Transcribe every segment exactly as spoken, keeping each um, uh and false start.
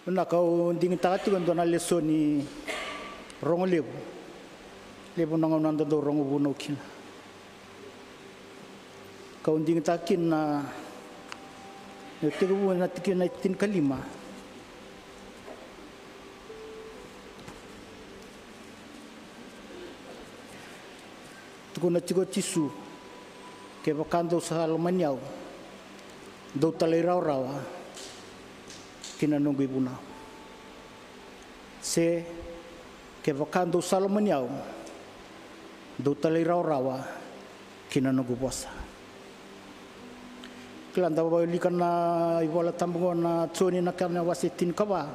Na kau digitaka tiko e dua na lesoni rogo levu. Levu na gauna da dau rogo vunau kina. Kau digitaka kina na, na tekivu na tikina e tinikalima. Tukuna tiko o Jisu, kevaka dou sa lomani au, dou talairawarawa ki na noqu ivunau. Se, kevaka dou sa lomani au, dou talairawarawa ki na noqu vosa. Kila da wilika na iVola Tabu oqo na Joni na kena wase tinikava.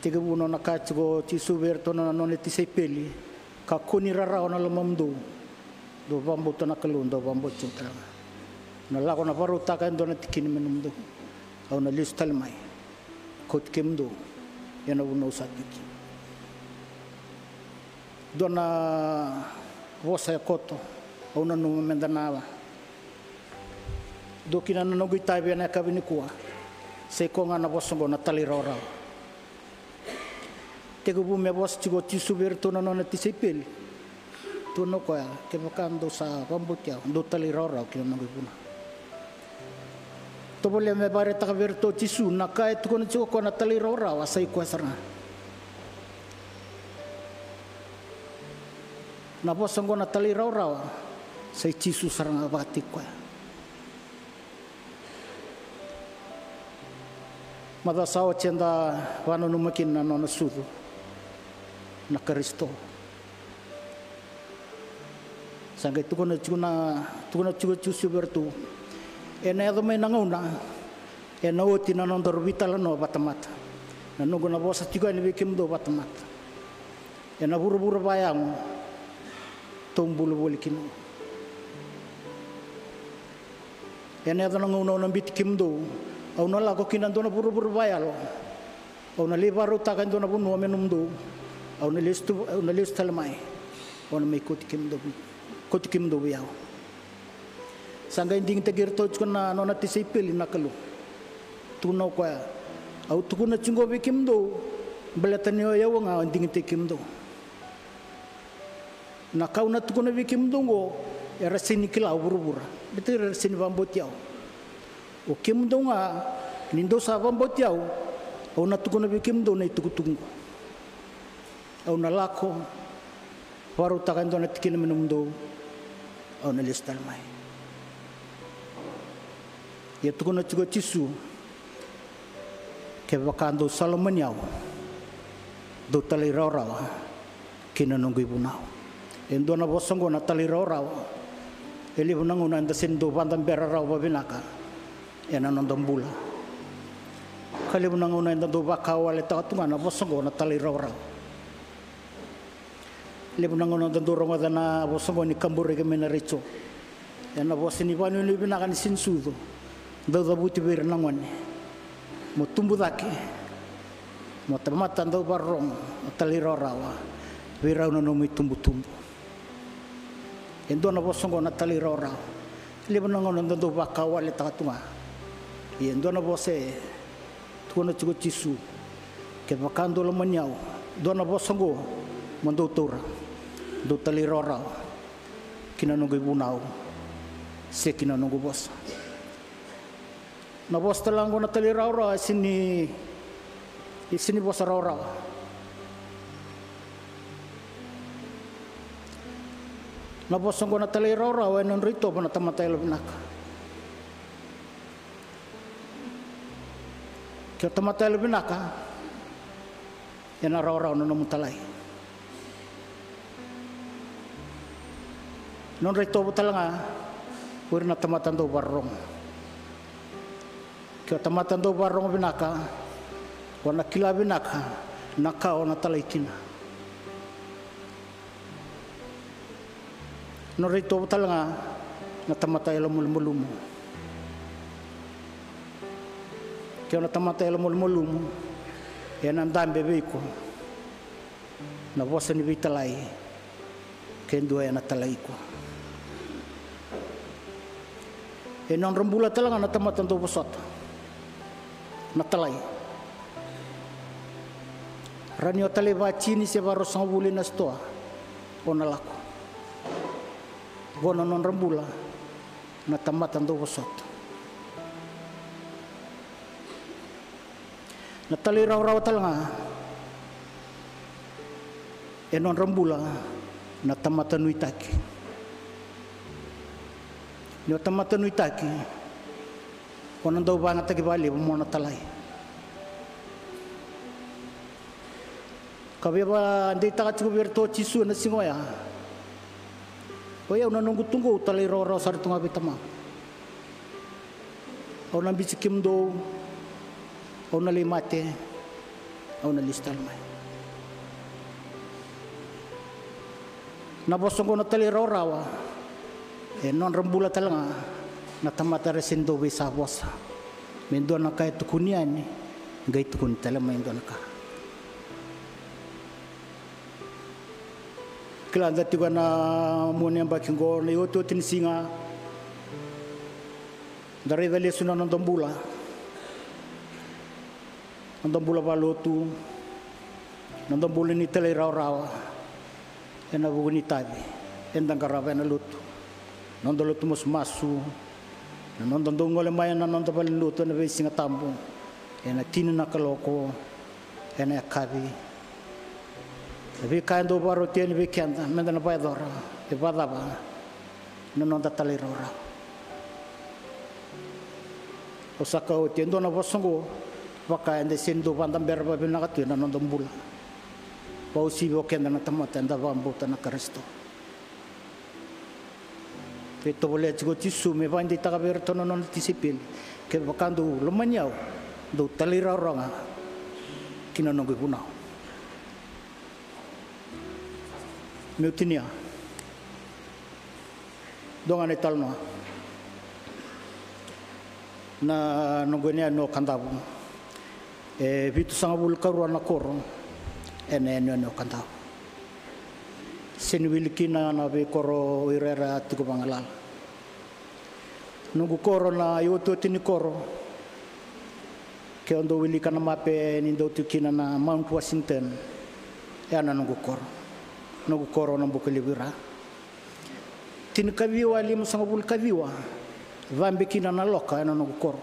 Tekivu nona kaya tiko o Jisu vei iratou na nona tisaipeli, kakua ni rarawa na lomamudou. Dou vakabauta na Kalou, dou vakabauta tiko talega. Na lako na vakarautaka e dua na tikina me nomudou. Au na lesu tale mai, kauti kemudou ena vunau sa tu kina. Dua na vosa e koto au nanuma meda na dua kina na noqu itavi ena yakavi nikua. Sa i koya ga na vosa oqo na talairawarawa. Tekivu me vosa tiko o Jisu vei iratou na nona tisaipeli. Tukuna o koya, kevaka dou sa vakabauti au, dou talairawarawa ki na noqu ivunau. Tovolea me vakaraitaka vei iratou o Jisu na ka e tukuna tiko o koya na talairawarawa, sa i koya sara ga. Na vosa oqo na talairawarawa, sa i Jisu sara ga vakataki koya. Macawa sa oti eda vakananuma kina na nona sucu na Karisito. Sa qai tukuna tiko na, tukuna tiko o Jisu vei iratou, ena yaco mai na gauna ena oti na nodaru veitalanoa vakatamata. Na noqu na vosa tiko yani vei kemudou vakatamata. Ena vuravura vakayago tou bula voli kina. Ena yaco na gauna au na biuti kemudou, au na lako ki na dua na vuravura vakayalo. Au na lai vakarautaka e dua na vanua me nomudou. Au na lesu tu, au na lesu tale mai. Au na mai kauti kemudou, kauti kemudou vei au. Sa qai digitaki iratou tiko na nona tisaipeli na Kalou. Tukuna o koya, au tukuna tiko vei kemudou, baleta ni o yau ga au digitaki kemudou. Na ka au na tukuna vei kemudou oqo, era sega ni kila o vuravura. Baleta era sega ni vakabauti au. O kemudou ga, ni dou sa vakabauti au, au na tukuna vei kemudou na itukutuku oqo. Au na lako, vakarautaka e dua na tikina me nomudou, au na lesu tale mai. Ia tukuna tiko o Jisu, kevaka dou sa lomani au, dou talairawarawa ki na noqu ivunau. E dua na vosa oqo na talairawarawa. E levu na gauna eda sega ni dau vakadabera rawa vakavinaka ena noda bula. Ka levu na gauna eda dau vakawalewale taka tu ga na vosa oqo na talairawarawa. Levu na gauna da dau rogoca na vosa oqo ni kaburaki mai na retio. Ena vosa ni vakanuinui vinaka ni sega ni sucu. Dau cavuti vei ira na gone. Mo tubu cake. Mo tamata dau vakarorogo. Mo talairawarawa. Vei rau na nomu itubutubu. E dua na vosa oqo na talairawarawa. Levu na gauna da dau vakawalewale taka tu ga. Ia e dua na vosa e tukuna tiko o Jisu, kevaka dou lomani au, dua na vosa oqo mo dou taura, dou talairawarawa ki na noqu ivunau se ki na noqu vosa. Na vosa tale ga oqo na talairawarawa e sega ni, e sega ni vosa rawarawa. Na vosa oqo na talairawarawa e nodra itovo na tamata yalovinaka. Ke o tamata yalovinaka, ena rawarawa na nomu talai. Nodra itovo tale ga o ira na tamata dau vakarorogo. Ke o tamata dau vakarorogo vinaka, o na kila vinaka na ka o na talai kina. Nodra itovo tale ga na tamata yalomalumalumu. Ke o na tamata yalomalumalumu, ena dabe vei iko na vosa ni veitalai ke dua ena talai iko. E nodra bula tale ga na tamata dau vosota na talai. Rawa ni o talai vatini se varuasagavulu ena sitoa, o na lako. Qo na nodra bula na tamata dau vosota. Na talairawarawa tale ga e nodra bula na tamata nuitaki. Ni o tamata nuitaki, o na dau vagataki vakalevu mo na talai. Ka via vakadeitaka tiko vei iratou o Jisu ena siga oya. Oi au na noqu tu qo au talairawarawa sara tu ga vei Tamaqu. Au na biuti kemudou, au na lai mate, au na lesu tale mai. Na vosa oqo na talairawarawa e nodra bula tale ga na tamata era sega ni dau veisavosa. Me dua na ka e tukuni yani, qai tukuni tale mai e dua na ka. Kila da tiko ena mua ni yabaki oqo, na iotioti ni siga da raica lesu na noda bula. Noda bula vakalotu, noda bula ni talairawarawa ena vuku ni itavi eda qarava ena lotu. Noda lotu masumasu, na noda dau gole mai ena noda valenilotu ena veisiga tabu, ena tini na kaloko, ena yakavi. Na veika e dau vakaroti yani vei keda meda na vakayacora, e vakacava na noda talairawarawa. Au sa kaya oti e dua na vosa oqo, vaka eda sega ni dau vakadabera vakavinaka tu ena noda bula. Vakauasivi o keda na tamata eda vakabauta na Karisito. E tovolea tiko o Jisu me vakadeitaka vei iratou na nona tisaipeli, kevaka dou lomani au, dou talairawarawa ga ki na noqu ivunau. Meu tinia. Dua ga na italanoa. Na noqu yanuyanu o Kadavu. E vitusagavulu karua na koro ena yanuyanu o Kadavu. Sega ni wili kina na veikoro o ira era tiko vagalala. Noqu koro na iotioti ni koro. Ke o dau wilika na mape ni dau tiko kina na Mount Washington. E a na noqu koro. Noqu koro na Bukalevu i Ra. Tinikaciwa limasagavulu kaciwa. Cabe kina na loka ena noqu koro.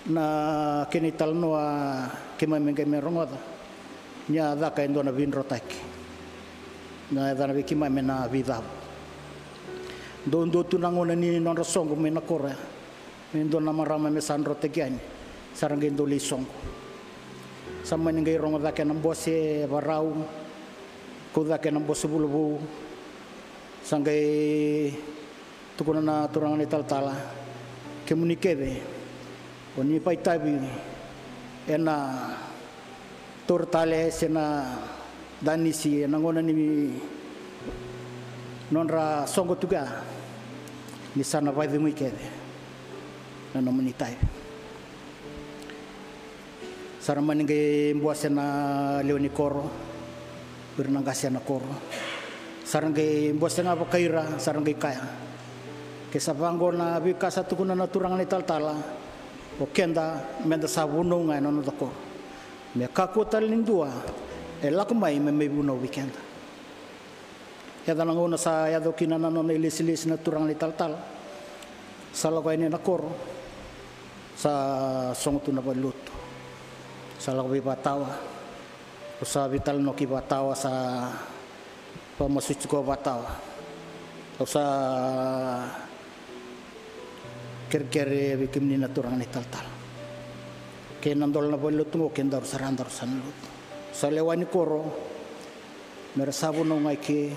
Na kena italanoa keimami qai mai rogoca ni a caka e dua na veidrotaki. Na yacana vei keimami na veicavu. Dodonu tu na gauna ni nodra soqo mai na koro ya. Me dua na marama me sa drotaki yani, sa ra qai dau lai soqo. Sa mani qai rogo cake na bose varau, kau cake na bose vulavou. Sa qai tukuna na turaga na italatala, kemuni kece o ni vakaitavi ena taura tale se na danisi ena gauna ni nodra soqo tu kea, ni sa na vakacegui kece na nomuni itavi. Sa ra mani qai bose na lewe ni koro, o ira na qase ena koro. Sa ra qai bose ga vakai ira, sa ra qai kaya, ke sa vaqo na veika sa tukuna na turaga na italatala, o keda meda sa vunau ga ena noda koro. Me kakua tale ni dua e lako mai me mai vunau vei keda. Yaco na gauna sa yaco kina na nona ilesilesi na turaga na italatala. Sa lako yani ena koro. Sa sogo tu na valenilotu. Sa lako vei Vatawa. Au sa veitalanoa kei Vatawa, sa vakamasuti koya Vatawa. Au sa kerekere vei kemuni na turaga na italatala. Kei na dola na valenilotu oqo, kedaru sara, daru sa na lotu. Sa lewa ni koro me ra sa vunau ga i ke,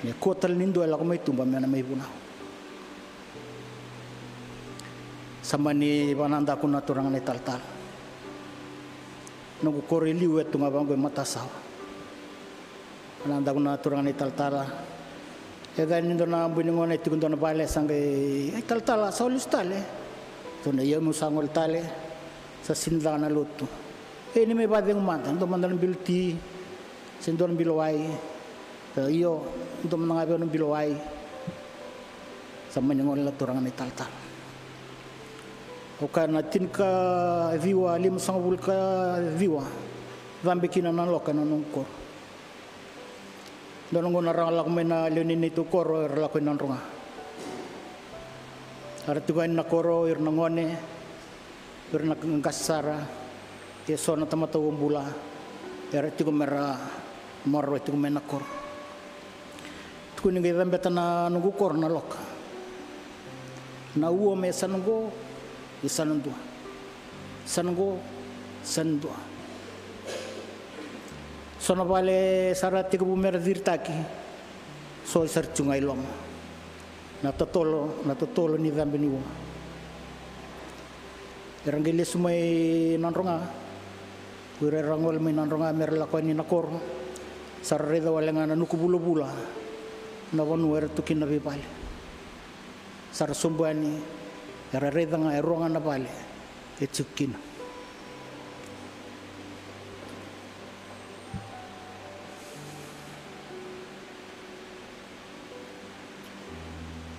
me kua tale ni dua e lako mai tuba me na mai vunau. Sa mani vakanadaku na turaga na italatala. Noqu koro e liu e tu ga vaqo e matasawa. Vakanadaku na turaga na italatala. E yaco ni dua na bui ni gone e tiko dua na vale, sa qai, "Ai talatala, sa o lesu tale?" Tukuna, "Io, meu sa gole tale. Sa sega ni caka na lotu." "E, ni mai vakacegu mada, dua mada na bilo ti se dua na bilo wai." "Io, dua mada ga vei au na bilo wai." Sa mani gole na turaga na italatala. Au kaya na tinikaciwa limasagavulu ka ciwa, cabe kina na loka ena noqu koro. Dua na gauna ra lako mai na lewe ni neitou koro, era lako i Nadroga. Era tiko yani na koro, ira na gone, ira na qase sara, e so na tamata uabula, era tiko mera maroroya tiko mai na koro. Tukuni qai cabeta na noqu koro na loka. Na ua me yasana qo, yasana dua. Yasana qo, yasana dua. So na vale sa ra tekivu mera ciritaki, so sa ra tu ga i loma. Na totolo, na totolo ni cabe ni ua. Era qai lesu mai Nadroga. Ko ira era gole mai Nadroga mera lako yani na koro, sa ra raica wale ga na nuku vulavula, na vanua era tu kina na veivale. Sa ra sobu yani, era raica ga e rua ga na vale e tiko kina.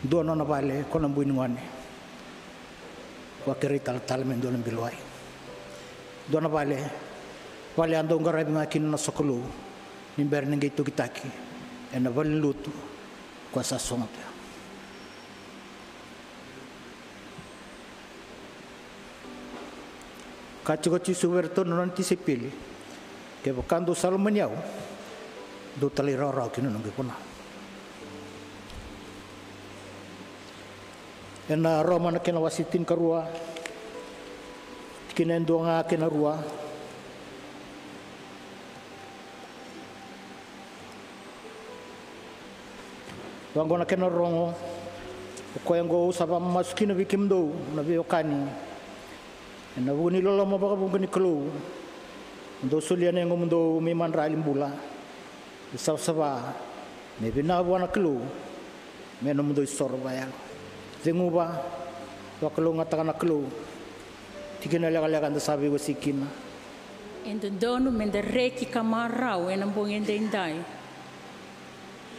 Dua nona vale ko na bui ni gone. Ko a kerei talatala me dua na bilo wai. Dua na vale, vale a dau qaravi ga kina na sokalou ni bera ni qai tokitaki ena valenilotu ko a sa sogo tu ya. Ka tiko o Jisu vei iratou na nona tisaipeli, kevaka dou sa lomani au, dou talairawarawa ki na noqu ivunau. Ena Roma na kena wase tinikarua, tikina e dua ga kei na rua. Vaqo na kena rogo, o koya oqo au sa vakamamasu kina vei kemudou na veiwekani, ena vuku ni loloma vakavuqa ni Kalou, mo dou solia na yagomudou me imadrali bula, me savasava, me vinaka vua na Kalou, me nomudou isoro vakayalo. Ceguva, vakalougatataka na Kalou. Tikina lekaleka eda sa veiwasei kina. E dodonu meda reki ka marau ena bogi edaidai,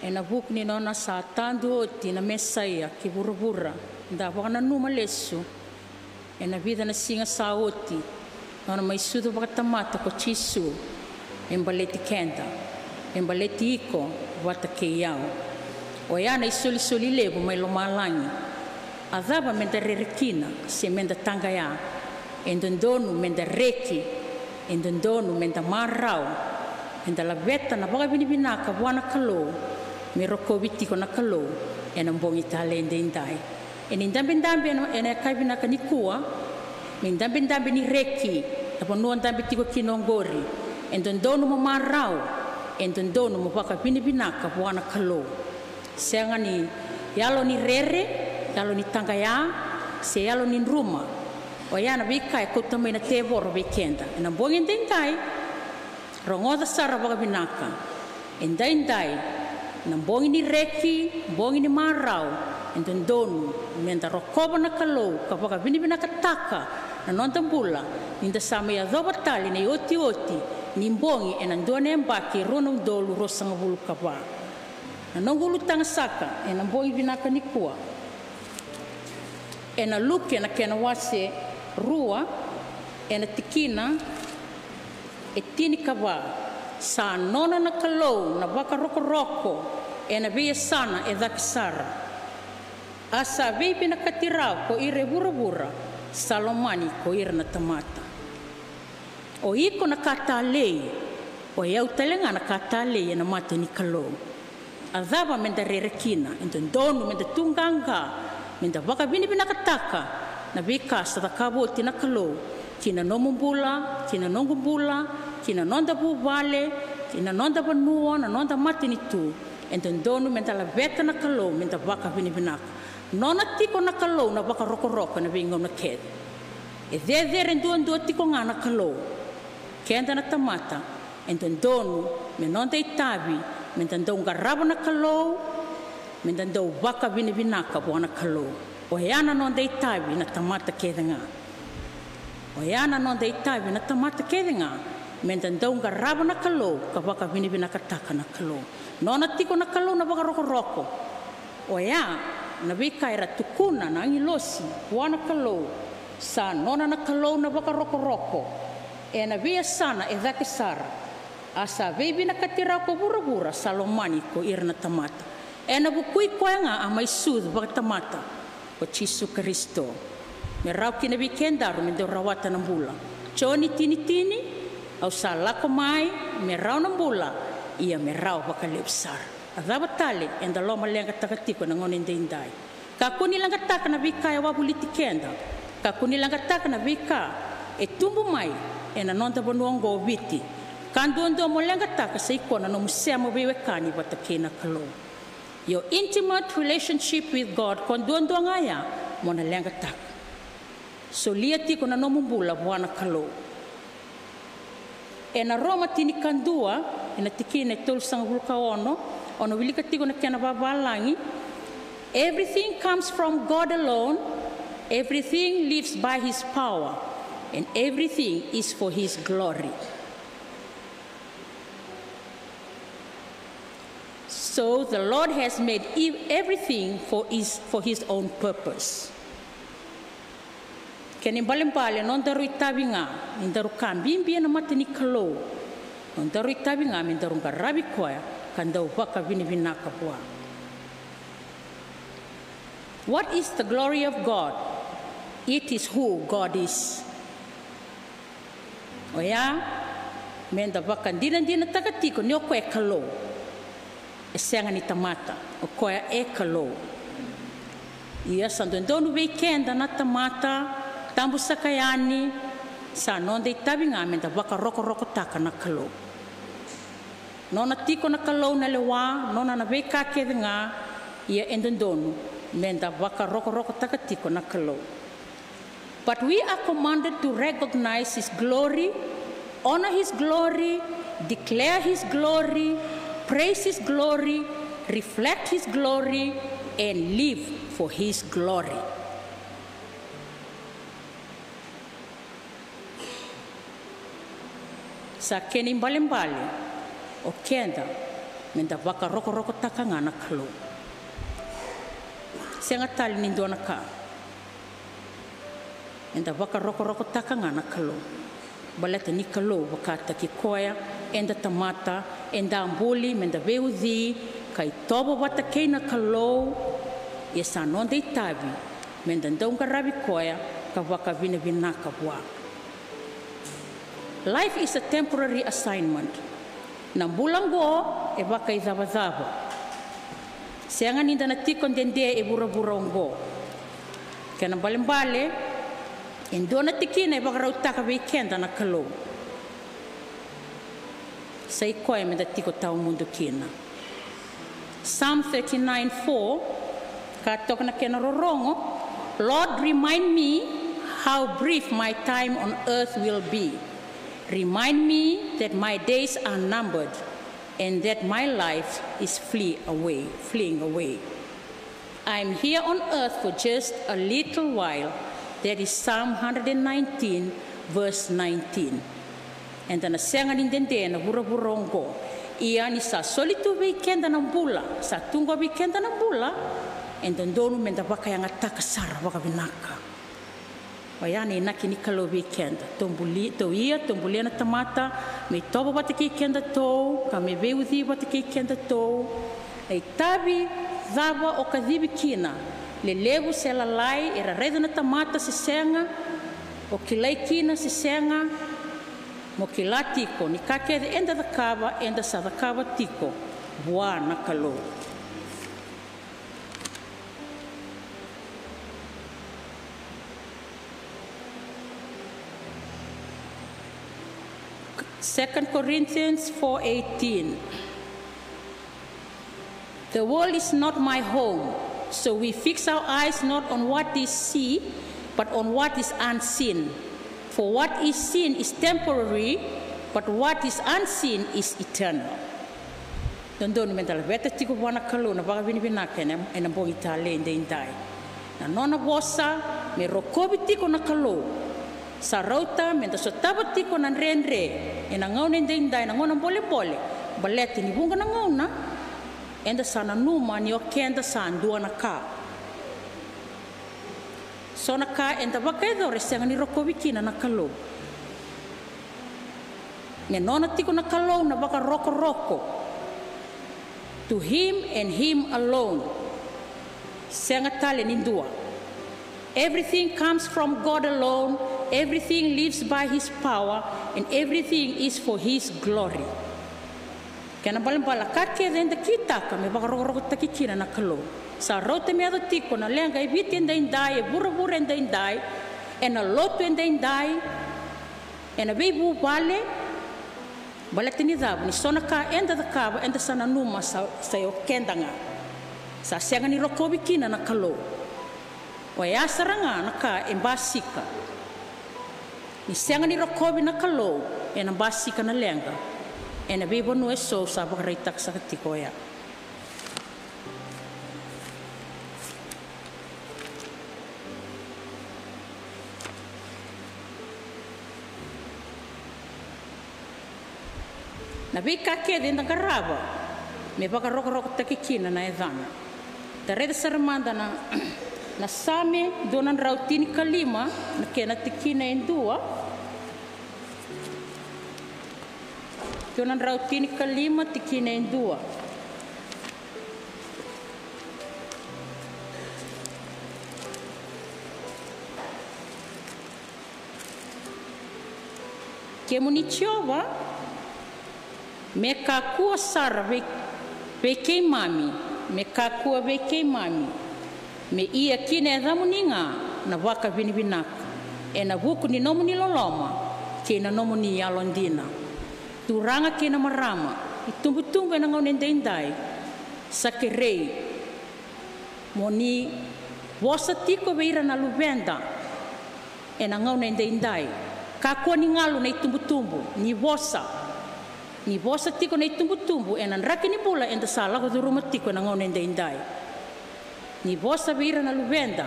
ena vuku ni nona sa tadu oti na Mesaia ki vuravura. Da vakananuma lesu ena vica na siga sa oti, nona mai sucu vakatamata ko Jisu me baleti keda, me baleti iko vata kei au. Oya na isolisoli levu mai lomalagi. A cava meda rere kina se meda taqaya? E dodonu meda reki, e dodonu meda marau, meda laveta na vakavinavinaka vua na Kalou, me rokovi tiko na Kalou ena bogi tale edaidai. Ena idabedabe ena, ena yakavi vinaka nikua, me idabedabe ni reki na vanua o dabe tiko kina oqori. E dodonu mo marau, e dodonu mo vakavinavinaka vua na Kalou. Sega ni yalo ni rere, yalo ni taqaya, se yalo ni druma. Oya na veika e kauta mai na tevoro vei keda ena bogi edaidai. Rogoca sara vakavinaka. Edaidai na bogi ni reki, bogi ni marau, e dodonu meda rokova na Kalou ka vakavinavinakataka na noda bula, ni da sa mai yacova tale na iotioti ni bogi ena dua na yabaki e rua na udolu ruasagavulu ka va. Na noqu ulutaga saka ena bogi vinaka nikua, ena Luke na kena wase rua, ena tikina e tinikava. Sa nona na Kalou na vakarokoroko ena veiyasana e cake sara. A sa veivinakati rawa ko ira e vuravura, sa lomani ko ira na tamata. O iko na ka talei, o yau tale ga na ka talei ena mata ni Kalou. A cava meda rere kina? E dodonu meda tu qaqa, meda vakavinavinakataka na veika sa cakava oti na Kalou ki na nomu bula, ki na noqu bula, ki na noda vuvale, ki na noda vanua, na noda matanitu. E dodonu meda laveta na Kalou, meda vakavinavinaka. Nona tiko na Kalou na vakarokoroko ena veigauna kece. E cecere duadua tiko ga na Kalou. Keda na tamata, e dodonu me noda itavi meda dau qarava na Kalou, meda dau vakavinavinaka vua na Kalou. Oya na noda itavi na tamata kece ga. Oya na noda itavi na tamata kece ga, meda dau qarava na Kalou ka vakavinavinakataka na Kalou. Nona tiko na Kalou na vakarokoroko. Oya na veika era tukuna na agilosi vua na Kalou. Sa nona na Kalou na vakarokoroko ena veiyasana e cake sara, a sa veivinakati rawa ko vuravura sa lomani ko ira na tamata. Ena vukui koya ga a mai sucu vakatamata ko Jisu Karisito, me rawa kina vei kedaru me dau rawata na bula. Joni tini tini: Au sa lako mai me rawa na bula, ia me rawa vakalevu sara. A cava tale eda lomaleqataka tiko ena gauna edaidai? Kakua ni leqataka na veika e wavoliti keda. Kakua ni leqataka na veika e tubu mai ena noda vanua oqo o Viti. Ka duadua mo leqataka sa ikoya na nomu sema veiwekani vata kei na Kalou. Your intimate relationship with God, ko duadua ga ya mo na leqataka. Solia tiko na nomu bula vua na Kalou. Ena Roma tinikadua, ena tikina e tolusagavulu ka ono, o na wilika tiko na kena vavalagi: Everything comes from God alone, everything lives by his power, and everything is for his glory. So the Lord has made ev-, everything for his, for his own purpose. Kena ibalebale, nodaru itavi ga ni daru ka bibi ena mata ni Kalou. Nodaru itavi ga me daru qaravi koya ka dau vakavinavinaka vua. What is the glory of God? It is who God is. Oya, me da vakadinadinataka tiko ni o koya e Kalou. E sega ni tamata, o koya e Kalou. Ia sa dodonu vei keda na tamata, tabu saka yani, sa noda itavi ga me da vakarokorokotaka na Kalou. Nona tiko na Kalou na lewa, nona na veika kece ga, ia e dodonu me da vakarokorokotaka tiko na Kalou. But we are commanded to recognize his glory, honor his glory, declare his glory, praise his glory, reflect his glory, and live for his glory. Sa kena ibalebale, o keda me da vakarokorokotaka ga na Kalou. Sega tale ni dua na ka. Eda vakarokorokotaka ga na Kalou. Baleta ni Kalou vakataki koya, eda tamata, eda a buli me da veiuci ka itovo vata kei na Kalou. Ia sa noda itavi me da dau qaravi koya ka vakavinavinaka vua. Life is a temporary assignment. Na bula oqo e vakaicavacava. Sega ni da na tiko dede e vuravura oqo. Kena ibalebale, e dua na tikina e vakarautaka vei keda na Kalou. Sa i koya me da tiko tawamudu kina. Psalm thirty-nine four, ka toka na kena rorogo: Lord, remind me how brief my time on earth will be. Remind me that my days are numbered and that my life is flee away, fleeing away. I am here on earth for just a little while. That is Psalm hundred and nineteen, verse nineteen. Eda na sega ni dede ena vuravura oqo. Ia ni sa soli tu vei keda na bula, sa tu qo vei keda na bula, e dodonu me da vakayagataka sara vakavinaka. Oya na inaki ni Kalou vei keda. Tou buli-, tou ia, tou bulia na tamata me itovo vata kei kedatou ka me veiuci vata kei kedatou. Na itavi cava o kacivi kina, lelevu se lalai, era raica na tamata se sega, o kilai kina se sega, mo kila tiko ni ka kece eda cakava, eda sa cakava tiko vua na Kalou. Second Corinthians four eighteen. The world is not my home, so we fix our eyes not on what is seen, but on what is unseen. For what is seen is temporary, but what is unseen is eternal. Dodonu me da laveta tiko vua na Kalou na vakavinavinaka ena, ena bogi talei edaidai. Na nona vosa me rokovi tiko na Kalou. Sa rauta me da sotava tiko na dredre ena gauna edaidai, na gauna bolebole, baleta ni vuqa na gauna eda sa nanuma ni o keda sa dua na ka. So na ka eda vakayacora e sega ni rokovi kina na Kalou. Me nona tiko na Kalou na vakarokoroko. To him and him alone. Sega tale ni dua. Everything comes from God alone, everything lives by his power, and everything is for his glory. Kena balebale, ka kece eda kitaka me vakarokorokotaki kina na Kalou. Sa rauta me yaco tiko na leqa e Viti edaidai, e vuravura edaidai, ena lotu edaidai, ena veivuvale. Baleta ni cava? Ni so na ka eda cakava, eda sa nanuma sa, sa i o keda ga. Sa sega ni rokovi kina na Kalou. Oya sara ga na ka e basika. Ni sega ni rokovi na Kalou, ena basika na leqa ena veivanua eso sa vakaraitaka saka tiko oya. Na veika kece eda qarava me vakarokorokotaki kina na yacana. Da raica sara mada na, na Same dua na drau tinikalima, na kena tikina e dua. Dua na drau tinikalima, tikina e dua. Kemuni Jiova, me kakua sara vei, vei keimami, me kakua vei keimami, me ia ki na yacamuni ga na vakavinavinaka, ena vuku ni nomuni loloma kei na nomuni yalodina. Turaga kei na marama, itubutubu ena gauna edaidai, sa kerei mo ni vosa tiko vei ira na luveda ena gauna edaidai. Kakua ni galu na itubutubu, ni vosa. Ni vosa tiko na itubutubu ena draki ni bula eda sa lako curuma tiko ena gauna edaidai. Ni vosa vei ira na luveda,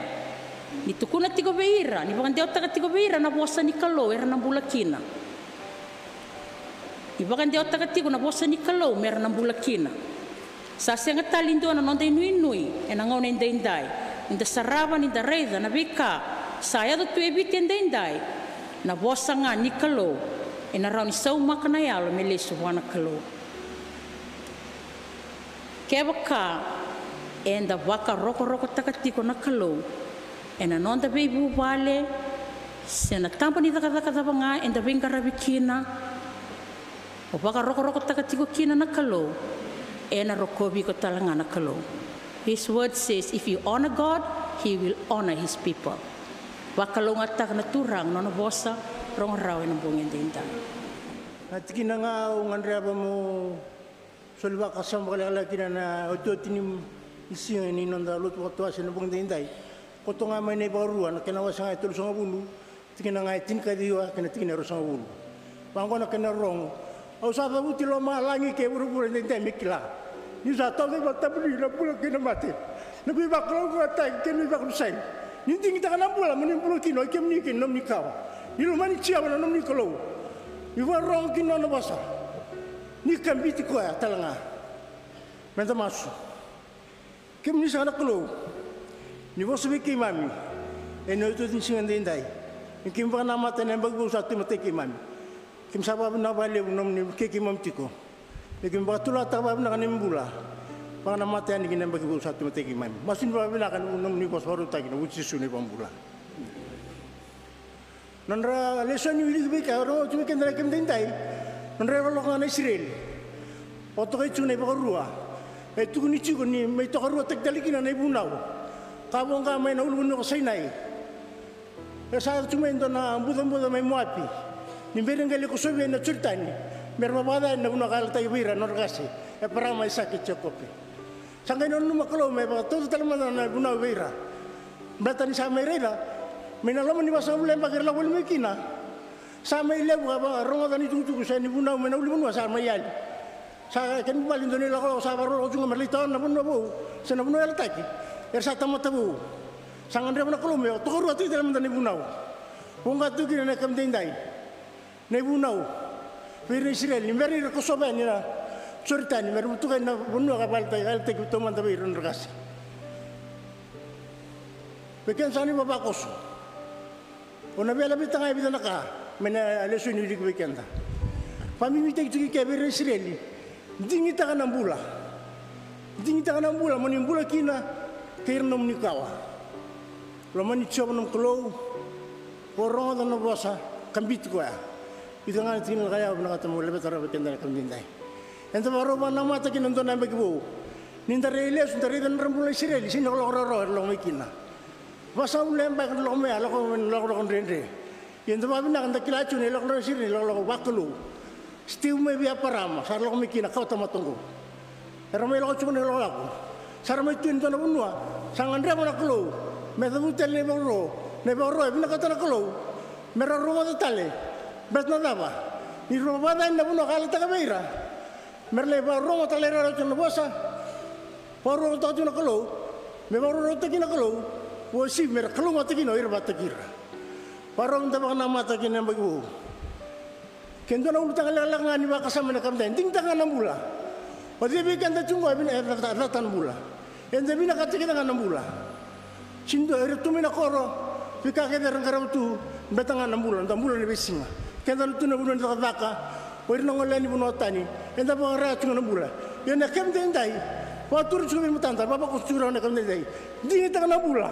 ni tukuna tiko vei ira, ni vakadewataka tiko vei ira na vosa ni Kalou era na bula kina. Ni vakadewataka tiko na vosa ni Kalou me ra na bula kina. Sa sega tale ni dua na noda inuinui ena gauna edaidai, ni da sarava, ni da raica na veika sa yaco tu e Viti edaidai. Na vosa ga ni Kalou ena rawa ni saumaka na yalo me lesu vua na Kalou. Kevaka eda vakarokorokotaka tiko na Kalou ena noda veivuvale se na taba ni cakacaka cava ga eda veiqaravi kina, o vakarokorokotaka tiko kina na Kalou, ena rokovi iko tale ga na Kalou. His word says, if you honor God, he will honor his people. Vakalougatataka na Turaga na nona vosa rogo rawa ena bogi edaidai. Na tikina ga au gadreva mo soli vakasama vakalekaleka kina na otioti ni siga ni noda lotu vakatawase ena bogi edaidai. Koto ga mai na iVakarua, na kena wase ga e tolusagavulu, tikina ga e tinikaciwa kei na tikina e ruasagavulu. Vaqo na kena rogo: Au sa cavuti lomalagi kei vuravura edaidai me kila, niu sa tauca i valetabui na bula kei na mate, na veivakalougatataki kei na veivakarusai. Niu digitaka na bula mo ni bula kina oi kemuni kei na nomuni kawa. Ni lomani Jiova na nomuni Kalou, ni vakarorogo ki na nona vosa, ni kabiti koya tale ga. Meda masu. Kemuni saka na Kalou, ni vosa vei keimami ena iotioti ni siga edaidai, ni keimami vakanamata ena yabaki vou sa tu e matai keimami. Keimami sa vakavinavinaka vakalevu na nomuni vukei keimami tiko, me keimami vakatulewa vakavinaka na neimami bula. Vakanamata yani ki na yabaki vou sa tu e matai keimami. Masu ni vakavinaka ena nomuni vosa vakarautaki ena vuku i Jisu na iVakabula. Nodra lesoni wiliki vei keda, rogoci vei keda na kena edaidai. Nodra yalololoma ga na Isireli, vakatokai tiko na iVakarua. E tukuni tiko ni mai tokaruataki tale kina na ivunau ka voqa mai na ulunivanua ko Sainai. E sa yaco tiko mai e dua na bucabuca mai Moapi, ni bera ni qai lai kosovi yani na Joritani, me ra vakacaca yani na vanua ka yalataki vei ira na nodra qase, Eparama, Aisake, Jekope. Sa qai nanuma na Kalou me vakatauca tale mada na ivunau vei ira. Baleta ni sa mai raica mai na loma ni vasagavulu na yabaki era lako voli mai kina, sa mai levu ka vakarogoca na itukutuku se na ivunau mai na ulunivanua sa mai yali. Sa kena ibalebale e dua na ilakolako sa vakarau tu ga me ra lai tawana na vanua vou se na vanua yalataki. Era sa tamata vou. Sa gadreva na Kalou me tokaruataki tale mada na ivunau. Voqa tu kina na kena edaidai na ivunau vei ira na Isireli ni bera ni ra kosova yani na Joritani me ra butuka yani na vanua ka vakayalataki, yalataki taumada vei ira na nodra qase. Vei keda saka ni vavakoso, o na via laveta ga e vica na ka mai na lesoni ni wiliki vei keda. Vabibitaki tiko i ke vei ira na Isireli, digitaka na bula. Digitaka na bula mo ni bula kina kei ira na nomuni kawa. Lomani Jiova na nomu Kalou, o rogoca na vosa ka biuti koya. Vica ga na tikina ka yawa vinakata meu laveta rawa vei keda na ka daidai. Eda vakarau vakanamata kina dua na yabaki vou. Ni da rai lesu da raica na nodra bula na Isireli, sega ni lokoloko rawarawa era lako mai kina. Vasagavulu na yabaki era lako mai, a lako mai na lokoloko dredre. Ia da vakavinaka da kila tiko na ilokoloko na Isireli na ilokoloko vakalou. Sa tekivu mai vei Eparama sa lako mai kina na kawa tamata oqo. Era mai lako tiko na ilakolako. Sa ra mai tu ena dua na vanua sa gadreva na Kalou me cavuti tale na ivakaro, na ivakaro e vinakata na Kalou me ra rogoca tale. Baleta na cava? Ni ra vakacacani na vanua ka yalataka vei ira me ra lai vakarogo tale ira tiko na vosa. Vakarorogotaka tiko na Kalou, me vakarorogotaki na Kalou. Uasivi me ra kalougata kina o ira vakataki ira. Vakarau da vakanamata kina yabaki vou. Ke dua na ulutaga lekaleka ga ni vakasama ena yakavi daidai, digitaka ga na bula. O cei vei keda tiko qo e vina- e cata- cata na bula? Eda vinakata kece ga na bula. Sega ni dua, ira tu mai na koro, veika kece era qarava tu, baleta ga na bula, da bula ena veisiga. Keda na tu na vanua ni cakacaka, o ira na gone ni vanua tani, eda vakarau tiko na bula. Ia na yakavi daidai, vakatura tiko vei matada, vavakoso tiko rawa na yakavi daidai. Digitaka na bula.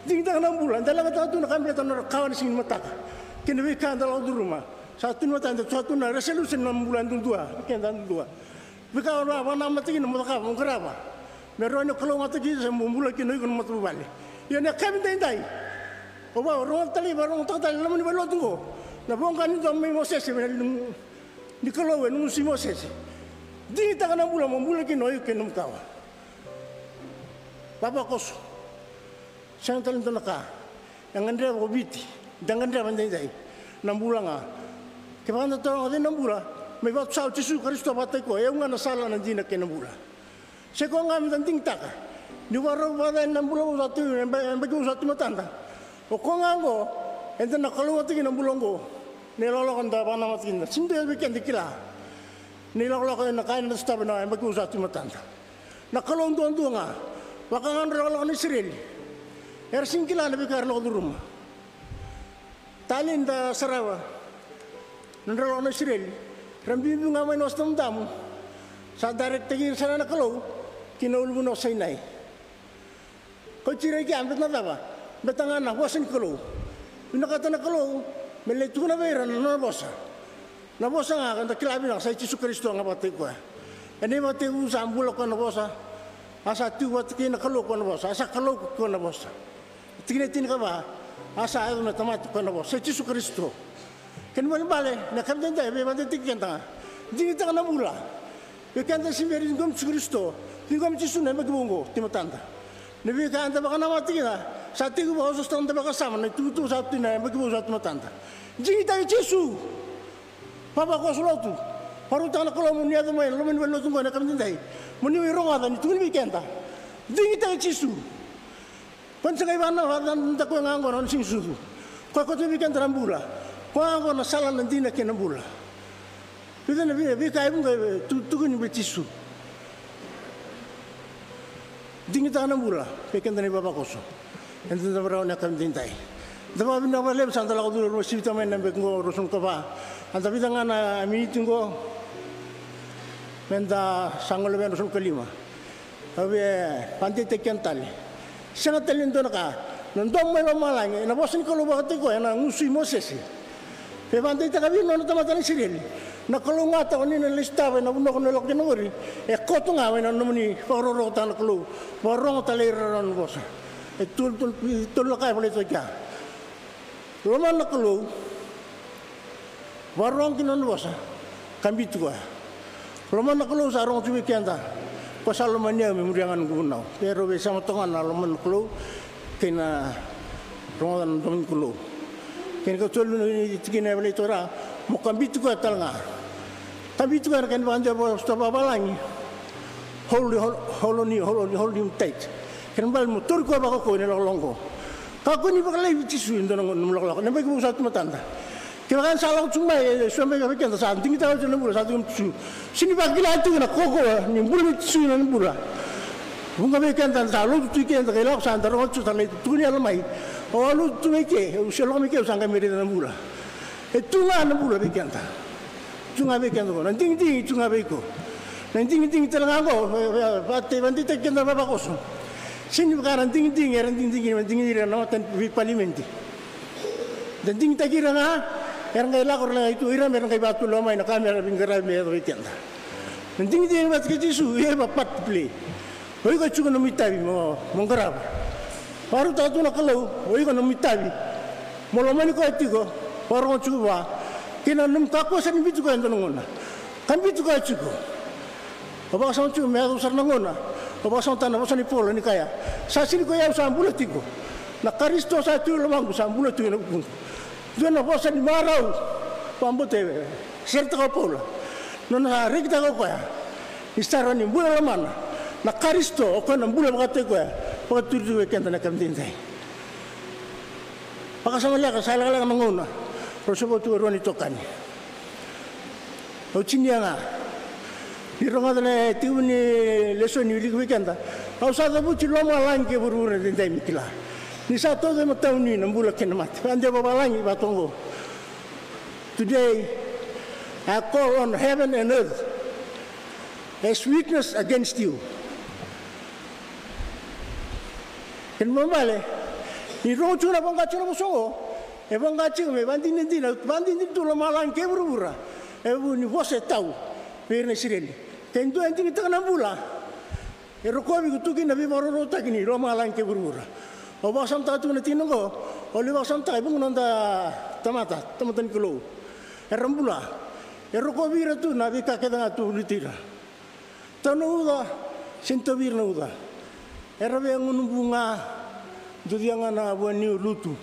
Digitaka na bula, da leqataka tu na ka baleta na nodra kawa na siga ni mataka kei na veika da lako curuma. Sa tu ni matada, sa tu na resolution na bula duadua, keda duadua. Veika o na vakanamata kina mo cakava, mo qarava, me rawa ni o kalougata kina se mo bula kina o iko na matavuvale. Ia na yakavi daidai, o vakarogo tale, vakarogotaka tale na loma ni valenilotu oqo na voqa ni domo i Mosese, me na liga ni Kalou ena gusu i Mosese. Digitaka na bula mo bula kina o iko kei na nomu kawa. Vavakoso. Sega tale dua na ka e gadreva o Viti, da gadreva daidai. Na bula ga. Kevaka da taroga cei na bula, mai vakatusaka o Jisu Karisito vakataki koya, e au ga na sala, na dina kei na bula. Sa i koya ga meda digitaka. Ni vakarau vakacacani na bula vou sa tu, e ba- e baki vou sa tu matada. O koya ga oqo eda na kalougata kina na bula oqo. Na ilakolako da vakanamata kina, sega ni dua vei keda e kila na ilakolako ena ka eda sotava ena yabaki vou sa tu matada. Na Kalou duadua ga. Vaka ga na nodra ilakolako na Isireli, era sega ni kila na veika era lako curuma. Talei, da sarava na nodra ilakolako na Isireli, ra biubiu ga mai na Wasa Damudamu. Sa directaki ira sara na Kalou ki na uluvuna o Sainai. Kauti ira i kea baleta na cava? Baleta ga na vosa ni Kalou. Vinakata na Kalou me lai tukuna vei ira na nona vosa. Na vosa ga eda kila vinaka sa i Jisu Karisito ga vakataki koya. Ena ivakatekivu sa bula koya na vosa, a sa tiko vata kei na Kalou koya na vosa, a sa Kalou koya na vosa. Tikina e tinikava, a sa yaco me tamata koya na vosa, sa i Jisu Karisito. Kena ibalebale na ka daidai e veivakadeitaki keda ga. Digitaka na bula. Vei keda se bera ni ciqomi Jisu Karisito, ciqomi Jisu na yabaki vou oqo tu matada. Na veika eda vakanamata kina sa tekivu vakaosooso tale na noda vakasama, na itukutuku sa tu na yabaki vou sa tu matada. Digitaki Jisu. Vavakoso lotu. Vakarautaka na Kalou mo ni yaco mai na loma ni valenilotu oqo ena yakavi daidai, mo ni mai rogoca ni tukuni vei keda. Digitaki Jisu. Ko ni sa qai vana vata na koya ga oqo na nona siga ni sucu. Koya koto vei keda na bula. Koya ga oqo na sala, na dina kei na bula. Vica na vei- veika e vuqa e tu- tukuni vei Jisu. Digitaka na bula vei keda na ivavakoso. Eda dau rawa na yakavi daidai. Da vakavinaka vakalevu sa da lako curuma, sivita mai na yabaki oqo ruasagavulu ka va. A da vica ga na miniti oqo me da sa gole vei na ruasagavulu ka lima. Au via vakadeitaki keda tale. Sega tale ni dua na ka. Na domo mai lomalagi, na vosa ni Kalou vakataki koya ena gusu i Mosese. Via vakadeitaka vei ira na nona tamata na Isireli. Na kalougata o ni na lai sotava ena vanua ko na lako kina oqori, e koto ga mai na nomuni vakarokorokotaka na Kalou, vakarogo tale ira na nona vosa. E tolu, tolu, tolu na ka e volai toka kea. Lomana na Kalou, vakarogo ki na nona vosa, ka biuti koya. Lomana na Kalou sa rogo tu vei keda. Ko sa lomani au me muria ga na noqu vunau. E rau veisama toka ga na lomana na Kalou kei na rogoca na domo ni Kalou. Kei na ikatolu ni tikina e volai toka, mo ka biuti koya tale ga. Ka biuti koya na kena vakadewa vakavalagi. Hold, hold, hold on, hold on, hold him tight. Kena ibalebale mo tauri koya vakaukauwa ena ilakolako oqo. Kakua ni vakalaivi Jisu ena dua na nomu ilakolako ena yabaki vou sa tu matada. Kevaka eda sa lako tu mai, e so beka vei keda sa digitaka oti na bula, sa tiko mai Jisu. Sega ni vakila tiko na kaukauwa ni bula nei Jisu ena bula. Vuqa vei keda da sa lotu tu i ke, da qai lako sa da rogo tu sa lai tukuni yalo mai. Au a lotu tu mai ke, au se lako mai ke, au sa qai mai raica na bula. E tu ga na bula vei keda. Tu ga vei keda qo. Na digidigi tu ga vei iko. Na digidigi tale ga qo, e, e, e, vakadeitaki keda vavakoso. Sega ni vaka na digidigi, era digidigi, era digidigi ira na mata ni veipalimedi. Da digitaki ira ga, era qai lako ira na i tu, ira me ra qai vatulewa mai na ka me ra veiqaravi me yaco vei keda. Na digidigi vata kei Jisu, you have a part to play. O iko e tiko nomu itavi mo, mo qarava. Vakarautaka tu na Kalou, o iko nomu itavi. Mo lomani koya tiko, vakarogo tiko vua. Kei na nomu kakua sara ni biuti koya e dua na gauna. Ka biuti koya tiko. Au vakasamataka tiko me yaco sara na gauna. Au vakasamataka na vosa ni Paula ni kaya, sa sega ni koya au sa bula tiko. Na Karisito sa tu e lomaqu sa bula tiko ena vukuqu. Dua na vosa ni marau. Vakabauta e seretaka o Paula. Nona sa rekitaka o koya. Ni sa rawa ni bula lomana na Karisito, o koya na bula vakataki koya. Vakaturi tiko vei keda na kena daidai. Vakasamaleka, sa lekaleka na gauna. Rau se vo tiko e rua na itokani. Au tinia ga. Ni rogoca na tekivu ni lesoni, wiliki vei keda. Au sa cavuti lomalagi kei vuravura, daidai me kila. Ni sa tauca e matau ni na bula kei na mate. Vakadewa vavalagi vatoqo. Today, I call on heaven and earth as witness against you. Kena ibalebale, ni rogo tiko na voqa tiko na vosa oqo, e voqa tiko me vakadinadina, vakadinadina tu lomalagi kei vuravura. E vu ni vosa e tau vei ira na Isireli. Ke dua e digitaka na bula, e rokovi iko tu kina na veivakarautaki ni lomalagi kei vuravura. Au vakasamataka tu na tikina oqo, au lai vakasamataka e vuqa na noda tamata, tamata ni Kalou. Era bula. E rokovi ira tu na veika kece ga tu luti ira. Tau na uca, sega ni tauvi ira na uca. Era via gunu bu ga, ducia ga na vua niu lutu.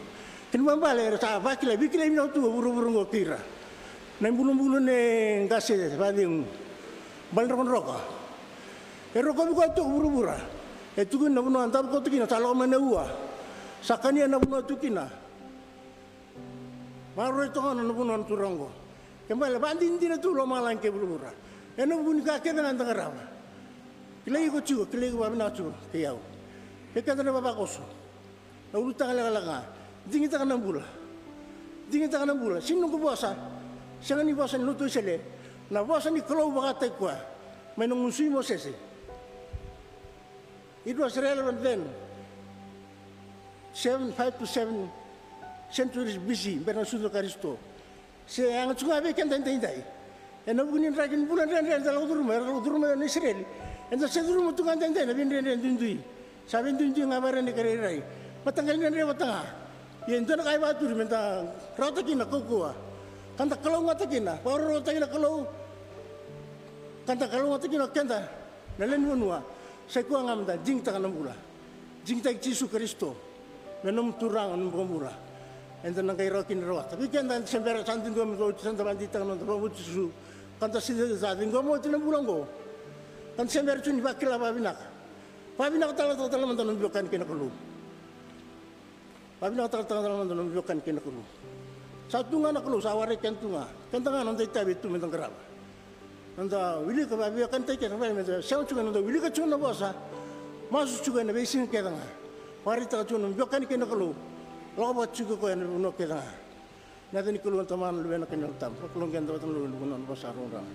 Kena ibalebale era sa vakila, veikilai vinaka tu o vuravura oqo kei ira. Na ibulubulu ni qase vakacegu. Bale drakadroka. E rokovi koya tu o vuravura. E tukuni na vanua davo koto kina, sa lako mai na ua. Sa kania na vanua tu kina. Maroroi toka na vanua na turaga oqo. Kena ibalebale vakadinadina tu lomalagi kei vuravura. Ena vuku ni ka kece ga eda qarava. Kilai iko tiko, kilai iko vakavinaka tiko kei au. Kei keda na vavakoso. Na ulutaga lekaleka ga. Digitaka na bula. Digitaka na bula. Sega ni noqu vosa. Sega ni vosa ni lotu Wesele. Na vosa ni Kalou vakataki koya. Mai na gusui Mosese. It was relevant then. Seven, five to seven centuries B C, bera na sucu o Karisito. Se yaga tu ga vei keda edaidai. Ena vuku ni draki ni bula dredre eda lako curuma, era lako curuma na Isireli. Eda se curuma tu ga edaidai na veidredre duidui. Sa veiduidui ga vei ira na kerei rairai. Mataqali dredre vata ga. Ia e dua na ka e vakaturi meda rawata kina na kaukauwa. Ka da kalougata kina, vakarokorokotaki na Kalou. Ka da kalougata kina o keda na lewe ni vanua. Sa i koya ga meda digitaka na bula. Digitaki Jisu Karisito me nomu Turaga, nomu iVakabula. Eda na qai rawa kina rawata. Vei keda eda se bera, sa dodonu me da oti, sa da vakadeitaka na noda vakabauti Jisu. Ka da se sa ciqoma oti na bula oqo. Ka da se bera tu ni vakila vakavinaka. Vakavinakataka tale mada na nomu veiwekani kei na Kalou. Vakavinakataka tale mada na nomu veiwekani kei na Kalou. Sa tu ga na Kalou, sa waraki keda tu ga. Keda ga na noda itavi e tu meda qarava. Noda wilika, vakavinakataki keda, vei meda sema tiko, noda wilika tiko na vosa. Masu tiko ena veisiga kece ga. Vakaraitaka tiko na nomu veiwekani kei na Kalou. Lako vata tiko o koya ena vanua kece ga. Na yaca ni Kalou na Tamana, na Luvena kei na Yalo Tabu. Vakalougatataka na Kalou ena vanua na vosa rogorogo.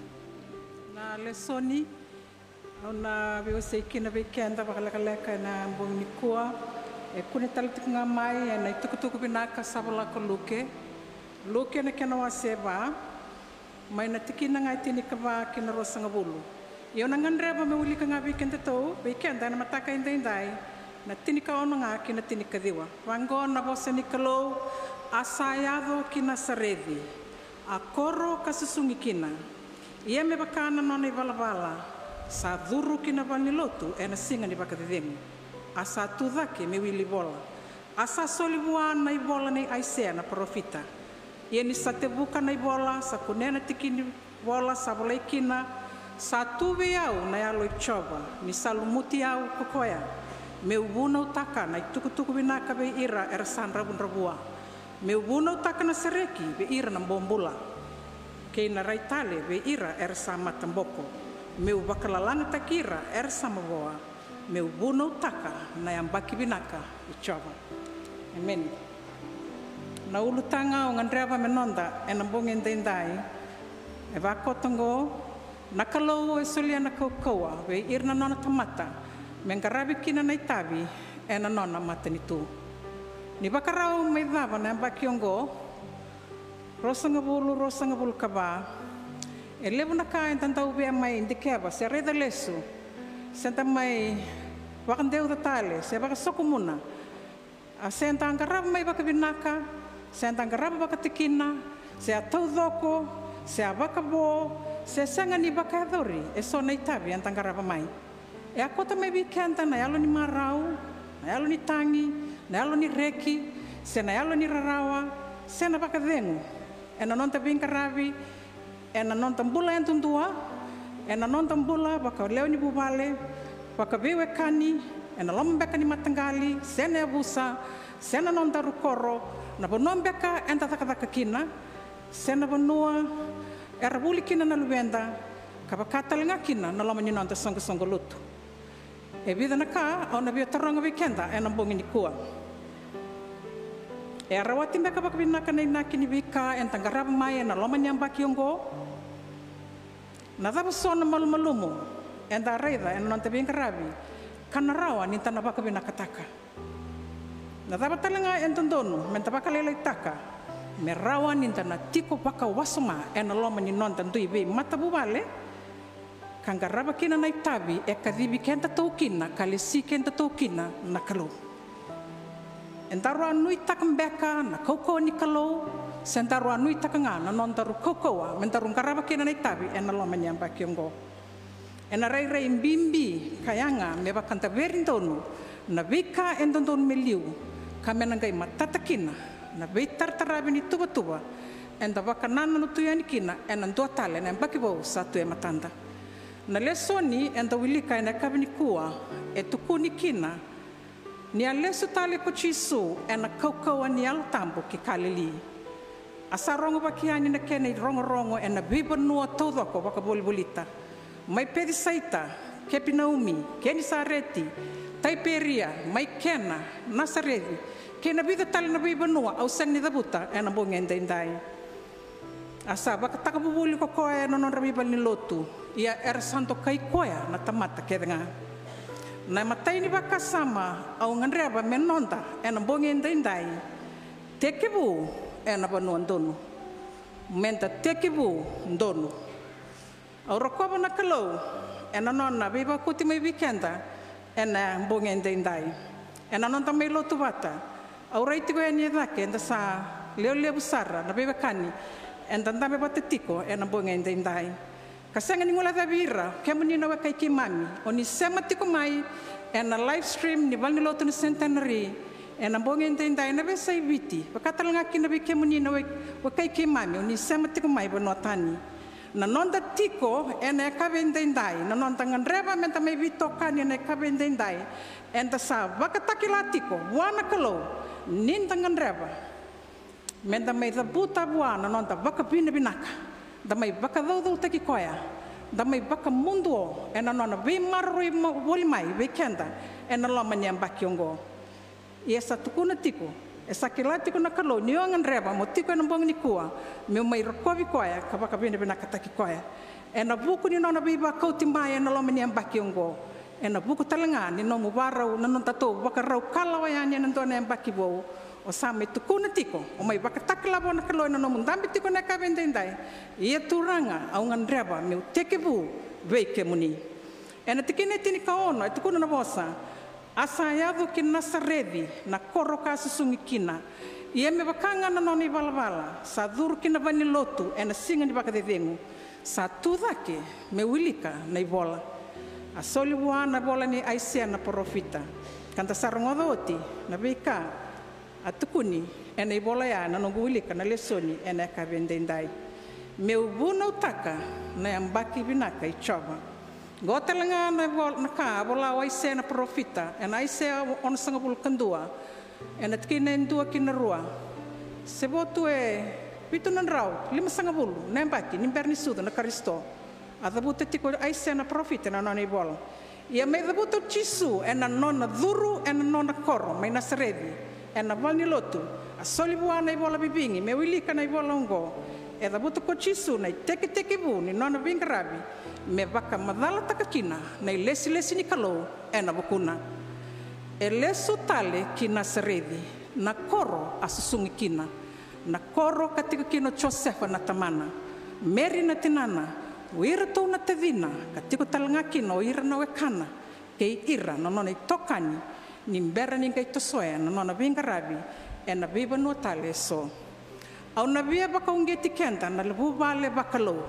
Na lesoni au na veiwasei kina vei keda vakalekaleka ena bogi nikua. E kune tale tiko ga mai ena itukutuku vinaka sa vola ko Luke. Luke na kena wase va, mai na tikina ga e tinikava ki na ruasagavulu. Ia au na gadreva meu wilika ga vei kedatou, vei keda ena mataka edaidai, na tinikaono ga ki na tinikaciwa. Vaqo na vosa ni Kalou: A sa yaco ki Nasareci, a koro ka susugi kina. Ia me vaka na nona ivalavala, sa curu ki na valenilotu ena siga ni vakacecegu, a sa tu cake me wili vola. A sa soli vua na ivola nei Aisea na parofita. Ia ni sa tevuka na ivola, sa kunea na tiki ni vola, sa volai kina: Sa tu vei au na Yalo i Jiova, ni sa lumuti au ko koya, meu vunautaka na itukutuku vinaka vei ira era sa dravudravua, meu vunautaka na sereki vei ira na bobula, kei na rai tale vei ira era sa mataboko, meu vakalalagataki ira era sa mavoa, Meu vunautaka na yabaki vinaka i Jiova. Emeni. Na ulutaga au gadreva me noda ena bogi edaidai e vakoto oqo: Na Kalou e solia na kaukauwa vei ira na nona tamata me qaravi kina na itavi ena nona matanitu. Ni vakarau mai cava na yabaki oqo, ruasagavulu, ruasagavulu ka va, e levu na ka eda dau via mai dikeva se raica lesu, se da mai vakadeuca tale se vakasokomuna. A se da qarava mai vakavinaka, se da qarava vakatikina, se a taucoko, se a vakavo, se sega ni vakayacori eso na itavi eda qarava mai. E a kauta mai vei keda na yalo ni marau, na yalo ni tagi, na yalo ni reki, se na yalo ni rarawa, se na vakacegu ena noda veiqaravi, ena noda bula yadudua, ena noda bula vakalewe ni vuvale, vakaveiwekani, ena loma beka ni mataqali se na yavusa, se na nodaru koro, na vanua beka eda cakacaka kina, se na vanua era vuli kina na luveda, ka vaka tale ga kina na loma ni noda soqosoqo lotu. E vica na ka au na via taroga vei keda ena bogi nikua. E a rawati beka vakavinaka na inaki ni veika eda qarava mai ena loma ni yabaki oqo? Na cava so na malumalumu eda a raica ena noda veiqaravi ka na rawa ni da na vakavinakataka? Na cava tale ga e dodonu me da vakalailaitaka me rawa ni da na tiko vakawasoma ena loma ni noda dui veimatavuvale, ka qarava kina na itavi e kacivi kedatou kina ka lesi kedatou kina na Kalou? Edaru a nuitaka beka na kaukauwa ni Kalou, se daru a nuitaka ga na nodaru kaukauwa me daru qarava kina na itavi ena loma ni yabaki oqo? Ena rairai bibi ka yaga me vakadaveri donu na veika e dodonu me liu, ka me na qai matata kina na veitarataravi ni tuvatuva eda vakanananu tu yani kina ena dua tale na yabaki vou sa tu e matada. Na lesoni eda wilika ena yakavi nikua e tukuni kina ni a lesu tale ko Jisu ena kaukauwa ni Yalo Tabu ki Kalili. A sa rogorogo yani na kena irogorogo ena veivanua taucoko vakavolivolita, mai Pecisaita, Kapinaumi, Kenisareti, Taiperia, mai Kena, Nasareci, kei na vica tale na veivanua au sega ni cavuta ena bogi edaidai. A sa vakatakavuvuli ko koya ena nodra veivalenilotu, ia era sa dokai koya na tamata kece ga. Na imatai ni vakasama au gadreva me noda ena bogi edaidai: tekivu ena vanua donu. Me da tekivu donu. Au rokova na Kalou ena nona veivakauti mai vei keda ena bogi edaidai ena noda mai lotu vata. Au rai tiko yani e cake eda sa lewe levu sara na veiwekani eda dabe vata tiko ena bogi edaidai. Ka sega ni guilecavi ira, kemuni na wekai keimami o ni sema tiko mai ena live stream ni valenilotu na Centenary ena bogi edaidai, na veiyasai Viti, vaka tale ga kina vei kemuni na we-, wekai keimami o ni sema tiko mai vanua tani. Na noda tiko ena yakavi edaidai, na noda gadreva me da mai veitokani ena yakavi edaidai, eda sa vakatakila tiko vua na Kalou ni da gadreva me da mai cavuta vua na noda vakavinavinaka, da mai vakacaucautaki koya, da mai vakamuduo ena nona veimaroroi mo-, voli mai vei keda ena loma ni yabaki oqo. Ia sa tukuna tiko, e sa kila tiko na Kalou ni o gadreva mo tiko ena bogi nikua, meu mai rokovi koya ka vakavinavinakataki koya ena vuku ni nona veivakauti mai ena loma ni yabaki oqo, ena vuku tale ga ni nomu varau, na nodatou vakarau kalawa yani ena dua na yabaki vou. O sa mai tukuna tiko, o mai vakatakila vua na Kalou ena nomu dabe tiko na yakavi edaidai: Ia Turaga, au gadreva meu tekivu vei kemuni. Ena tikina e tinikaono e tukuna na vosa: A sa yaco ki Nasareci, na koro ka susugi kina, ia me vaka ga na nona ivalavala, sa curu ki na valenilotu ena siga ni vakacecegu, sa tu cake me wilika na ivola. A soli vua na vola nei Aisea na parofita, ka da sa rogoca oti na veika a tukuni ena ivola ya ena noqu wilika na lesoni ena yakavi edaidai. Meu vunautaka na yabaki vinaka i Jiova. Qo tale ga na vol-, na ka a vola o Aisea na parofita ena Aisea onosagavulu ka dua, ena tikina e dua ki na rua. Se vo tu e vitu na drau limasagavulu na yabaki ni bera ni sucu na Karisito. A cavuta tiko o Aisea na parofita na nona ivola. Ia mai cavuta o Jisu ena nona curu ena nona koro mai Nasareci, ena valenilotu, a soli vua na ivola vivigi me wilika na ivola oqo. E cavuta ko Jisu na itekitekivu ni nona veiqaravi me vakamacalataka kina na ilesilesi ni Kalou ena vukuna. E lesu tale ki Nasareci, na koro a susugi kina, na koro ka tiko kina o Josefa na tamana, Meri na tinana, o iratou na tacina, ka tiko tale ga kina o ira na wekana kei ira na nona itokani, ni bera ni qai tosoya na nona veiqaravi ena veivanua tale eso. Au na via vakauqeti keda na vuvale vakalou.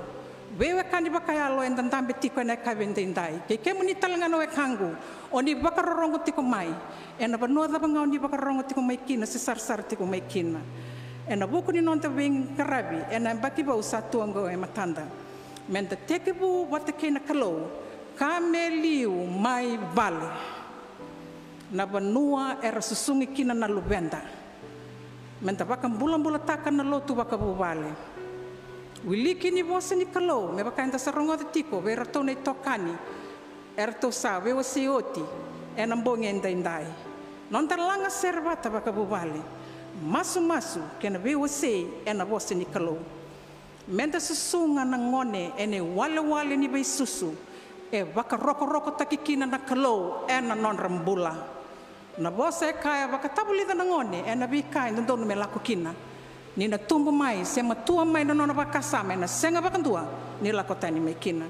Veiwekani vakayalo eda dabe tiko ena yakavi edaidai, kei kemuni tale ga na wekaqu, o ni vakarorogo tiko mai. Ena vanua cava ga o ni vakarorogo tiko mai kina se sarasara tiko mai kina, ena vuku ni noda veiqaravi ena yabaki vou sa tu oqo e matada, meda tekivu vata kei na Kalou ka me liu mai vale, na vanua era susugi kina na luveda. Meda vakabulabulataka na lotu vakavuvale. Wiliki ni vosa ni Kalou, me vaka eda sa rogoca tiko vei iratou na itokani eratou sa veiwasei oti ena bogi edaidai. Noda laga sere vata vakavuvale, masumasu kei na veiwasei ena vosa ni Kalou. Meda susuga na gone ena iwalewale ni veisusu e vakarokorokotaki kina na Kalou ena nodra bula. Na vosa e kaya, vakatavulica na gone ena veika e dodonu me lako kina. Ni na tubu mai se matua mai na nona vakasama, ena sega vakadua ni lako tani mai kina.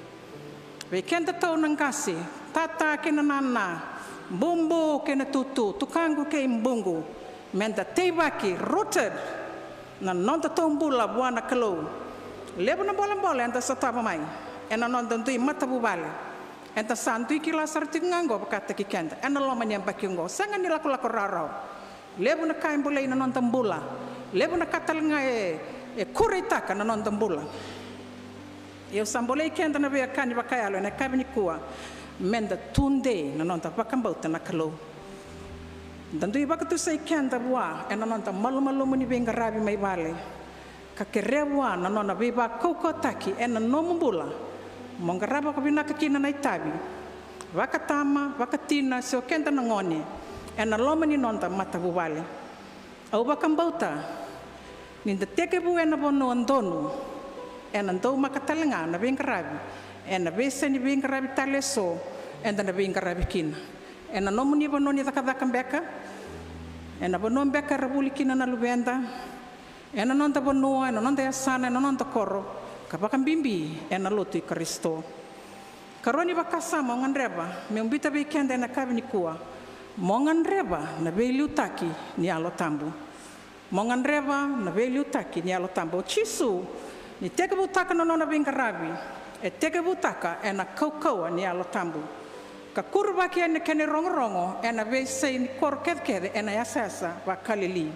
Vei keda tou na qase, tata kei na nana, bubu kei na tutu, tukaqu kei buqu, meda teivaki, rooted, na noda tou bula vua na Kalou. Levu na bolebole eda sotava mai ena noda dui matavuvale. Eda sa dui kila sara tiko ga oqo vakataki keda ena loma ni yabaki oqo. Sega ni lakolako rawarawa. Levu na ka e bolei na noda bula. Levu na ka tale ga e, e kureitaka na noda bula. Ia au sa bolei keda na veiwekani vakayalo ena yakavi nikua, meda tudei na noda vakabauta na Kalou. Da dui vakatusai keda vua ena noda malumalumu ni veiqaravi mai vale, ka kerea vua na nona veivakaukauwataki ena nomu bula, mo qarava vakavinaka kina na itavi vakatama, vakatina, se o keda na gone, ena loma ni noda matavuvale. Au vakabauta ni da tekivu ena vanua donu, ena daumaka tale ga na veiqaravi ena veiyasa ni veiqaravi tale eso eda na veiqaravi kina. Ena nomuni vanua ni cakacaka beka, ena vanua beka era vuli kina na luveda, ena noda vanua, ena noda yasana, ena noda koro, ka vakabibi ena lotu i Karisito. Karua ni vakasama au gadreva meu biuta vei keda ena yakavi nikua, mo gadreva na veiliutaki ni Yalo Tabu. Mo gadreva na veiliutaki ni Yalo Tabu. O Jisu, ni tekivutaka na nona veiqaravi, e tekivutaka ena kaukauwa ni Yalo Tabu, ka kuruvaki yani na kena irogorogo ena veiyasai ni koro kecekece ena yasayasa vaKalili.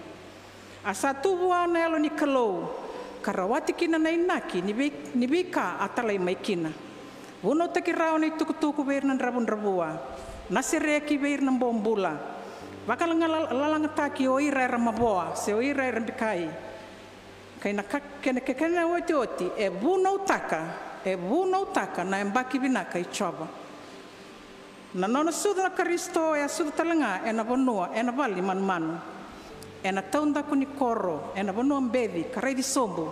A sa tu vua na Yalo ni Kalou, ka rawati kina na inaki ni vei, ni veika a talai mai kina. Vunautaki rawa na itukutuku vei ira na dravudravua, na sereki vei ira na bobula, vakalagalagataki o ira era mavoa se o ira era bikai. Kei na ka, kei na, kei na kena iotioti, e vunautaka, e vunautaka na yabaki vinaka i Jiova. Na nona sucu na Karisito e a sucu tale ga ena vanua, ena vale ni manumanu, ena taudaku ni koro, ena vanua beci ka raici sobu,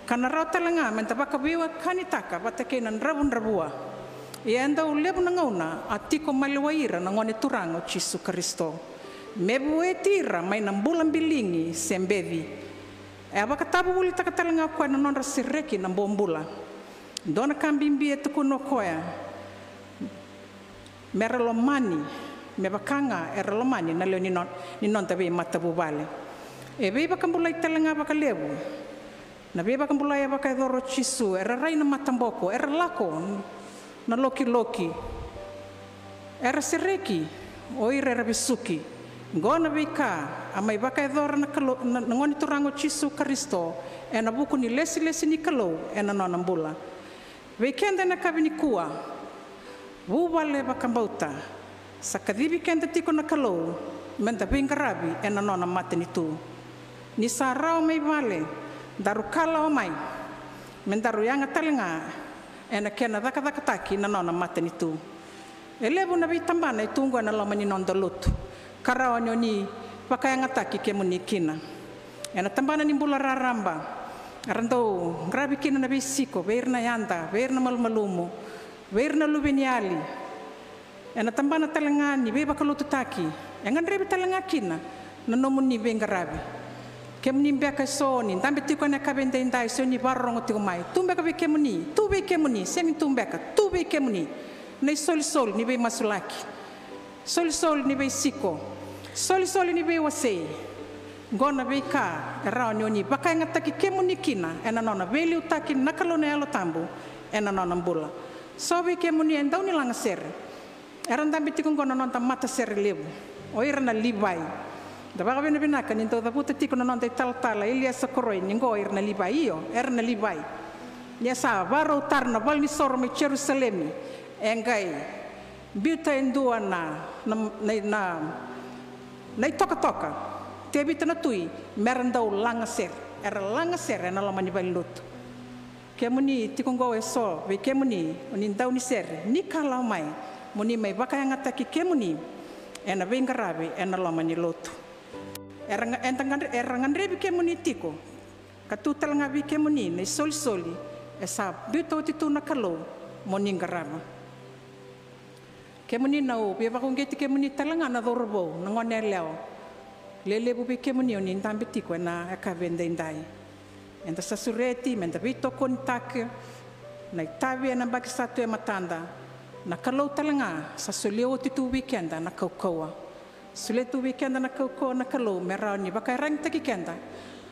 ka na rawa tale ga meda vakaveiwekanitaka vata kei na dravudravua. Ia e dau levu na gauna a tiko maliwai ira na Gone Turaga o Jisu Karisito me vueti ira mai na bula biligi se beci. E a vakatavuvulitaka tale ga o koya na nodra sereki na bobula. Dua na ka bibi e tukuna o koya, me ra lomani me vaka ga era lomani na lewe ni no, ni noda veimatavuvale. E veivakabulai tale ga vakalevu na veivakabulai e vakayacora o Jisu. Era rai na mataboko, era lako na lokiloki, era sereki o ira era vesuki. Oqo na veika a mai vakayacora na Kalou, na, na Gone Turaga o Jisu Karisito ena vuku ni lesilesi ni Kalou ena nona bula. Vei keda ena yakavi nikua, vuvale vakabauta, sa kacivi keda tiko na Kalou meda veiqaravi ena nona matanitu. Ni sa rawa mai vale, daru kalawa mai me daru yaga tale ga ena kena cakacakataki na nona matanitu. E levu na veitabana e tu oqo ena loma ni noda lotu ka rawa ni o ni vakayagataki kemuni kina. Ena tabana ni bula raraba era dau qaravi kina na veisiko vei ira na yada, vei ira na malumalumu, vei ira na luveniyali. Ena tabana tale ga ni veivakalotutaki e gadrevi tale ga kina na nomuni veiqaravi. Kemuni beka eso o ni dabe tiko ena yakavi edaidai, se o ni vakarorogo tiko mai, tu beka vei kemuni, tu vei kemuni, sega ni tu beka, tu vei kemuni na isolisoli ni veimasulaki, solisoli ni veisiko, solisoli ni veiwasei. Oqo na veika e rawa ni o ni vakayagataki kemuni kina ena nona veiliutaki na Kalou na Yalo Tabu ena nona bula. So vei kemuni e dau ni lagasere, era dabe tiko oqo na noda matasere levu, o ira na Livai. Da vakavinavinaka ni dau cavuta tiko na noda italatala Eliesa Koroi ni oqo o ira na Livai. Io, era na Livai. Ni a sa vakarau tara na valenisoro mai Jerusalemi, e qai biuta e dua na, na, na, na, na itokatoka, Tevita na tui, me ra dau lagasere. Era lagasere ena loma ni valenilotu. Kemuni tiko oqo eso vei kemuni o ni dau ni sere, ni kalawa mai mo ni mai vakayagataki kemuni ena veiqaravi ena loma ni lotu. Era ga-, eda gadre-, era gadrevi kemuni tiko ka tu tale ga vei kemuni na isolisoli e sa biuta oti tu na Kalou mo ni qarava. Kemuni na, au via vakauqeti kemuni tale ga na cauravou, na gone yalewa. Lelevu vei kemuni o ni dabe tiko ena yakavi edaidai. Eda sa sureti me da veitokonitaka na itavi ena yabaki sa tu e matada. Na Kalou tale ga sa solia oti tu vei keda na kaukauwa. Solia tu vei keda na kaukauwa na Kalou me rawa ni vakaiyaragitaki keda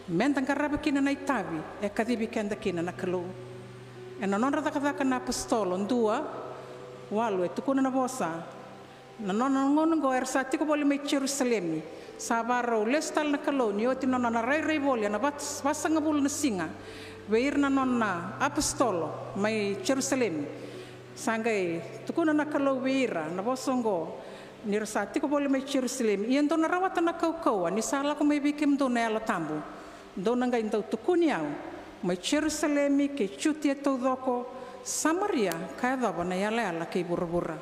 me da qarava kina na itavi e kacivi keda kina na Kalou. Ena nodra Cakacaka na Apositolo dua, walu, e tukuna na vosa. Na nona gauna oqo era sa tiko voli mai Jerusalemi, sa vakarau lesu tale na Kalou ni oti na nona rairai voli ena va-, vasagavulu na siga vei ira na nona apositolo mai Jerusalemi. Sa qai tukuna na Kalou vei ira na vosa oqo ni ra sa tiko voli mai Jerusalemi. Ia dou na rawata na kaukauwa ni sa lako mai vei kemudou na Yalo Tabu. Dou na qai dau tukuni au mai Jerusalemi kei Jutia taucoko, Samaria, ka yacova na iyalayala kei vuravura.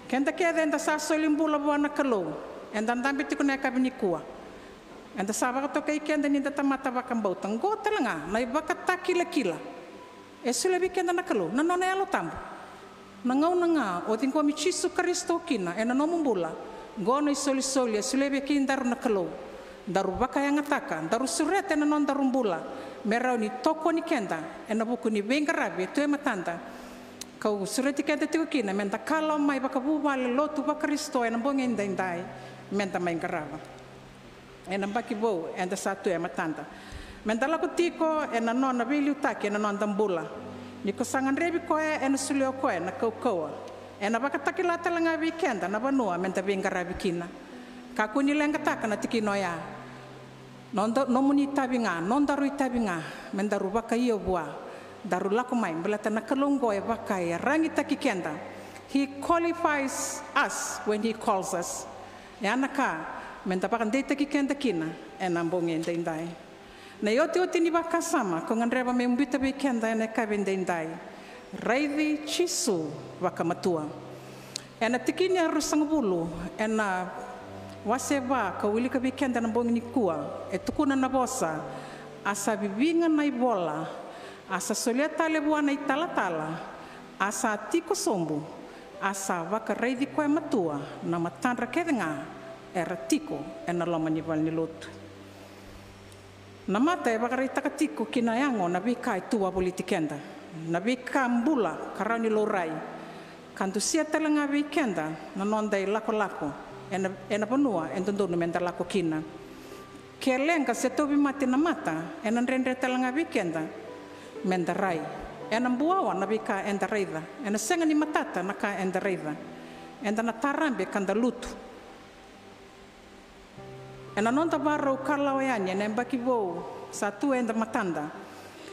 Keda kece eda sa soli bula vua na Kalou, eda dabe tiko na yakavi nikua. Eda sa vakatokai keda ni da tamata vakabauta. Oqo tale ga na ivakatakilakila e solia vei keda na Kalou, na nona Yalo Tabu. Na gauna ga o ciqomi Jisu Karisito kina ena nomu bula, oqo na isolisoli e solia vei kedaru na Kalou. Daru vakayagataka, daru sureta ena nodaru bula me rawa ni tokoni keda ena vuku ni veiqaravi e tu e matada. Kau sureti keda tiko kina me da kalawa mai vakavuvale lotu vaKarisito ena bogi edaidai, me da mai qarava ena yabaki vou eda sa tu e matada. Me da lako tiko ena nona veiliutaki ena noda bula. Ni ko sa gadrevi koya, ena solia o koya na kaukauwa. Ena vakatakila tale ga vei keda na vanua me da veiqaravi kina. Kakua ni leqataka na tikina oya. Noda, nomuni itavi ga, nodaru itavi ga, me daru vakaio vua. Daru lako mai, baleta na Kalou oqo e vakaiyaragitaki keda. He qualifies us when he calls us. E a na ka me da vakadeitaki keda kina ena bogi edaidai. Na iotioti ni vakasama ko gadreva meu biuta vei keda ena yakavi edaidai. Raici Jisu vakamatua. Ena tikina e ruasagavulu ena wase va kau wilika vei keda na bogi nikua, e tukuna na vosa: A sa viviga na ivola, a sa solia tale vua na italatala, a sa tiko sobu, a sa vakaraici koya matua na matadra kece ga era tiko ena loma ni valenilotu. Na mata e vakaraitaka tiko ki na yago na veika e tu wavoliti keda, na veika bula ka rawa ni laurai, ka dusia tale ga vei keda na noda ilakolako ena, ena vanua e dodonu me da lako kina. Ke leqa se tauvimate na mata, ena dredre tale ga vei keda me da rai. Ena buawa na veika eda raica, ena sega ni matata na ka eda raica. Eda na tarabe ka da lutu. Ena noda vakarau kalawa yani ena yabaki vou sa tu e matada,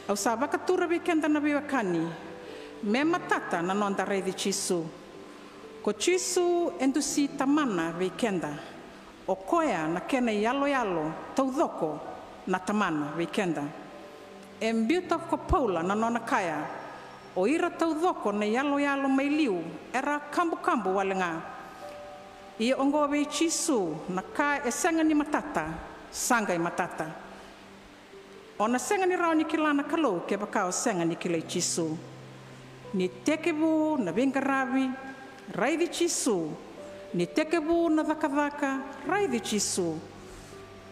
au sa vakatura vei keda na veiwekani me matata na noda raici Jisu. Ko Jisu e dusi Tamana vei keda. O koya na kena iyaloyalo taucoko na Tamana vei keda. E biuta ko Paula na nona kaya, O ira taucoko na iyaloyalo mai liu era a kabukabu wale ga. Ia oqo vei Jisu na ka e sega ni matata, sa qai matata. O na sega ni rawa ni kila na Kalou kevaka o sega ni kilai Jisu. Ni tekivu na veiqaravi, raici Jisu. Ni tekivu na cakacaka, raici Jisu.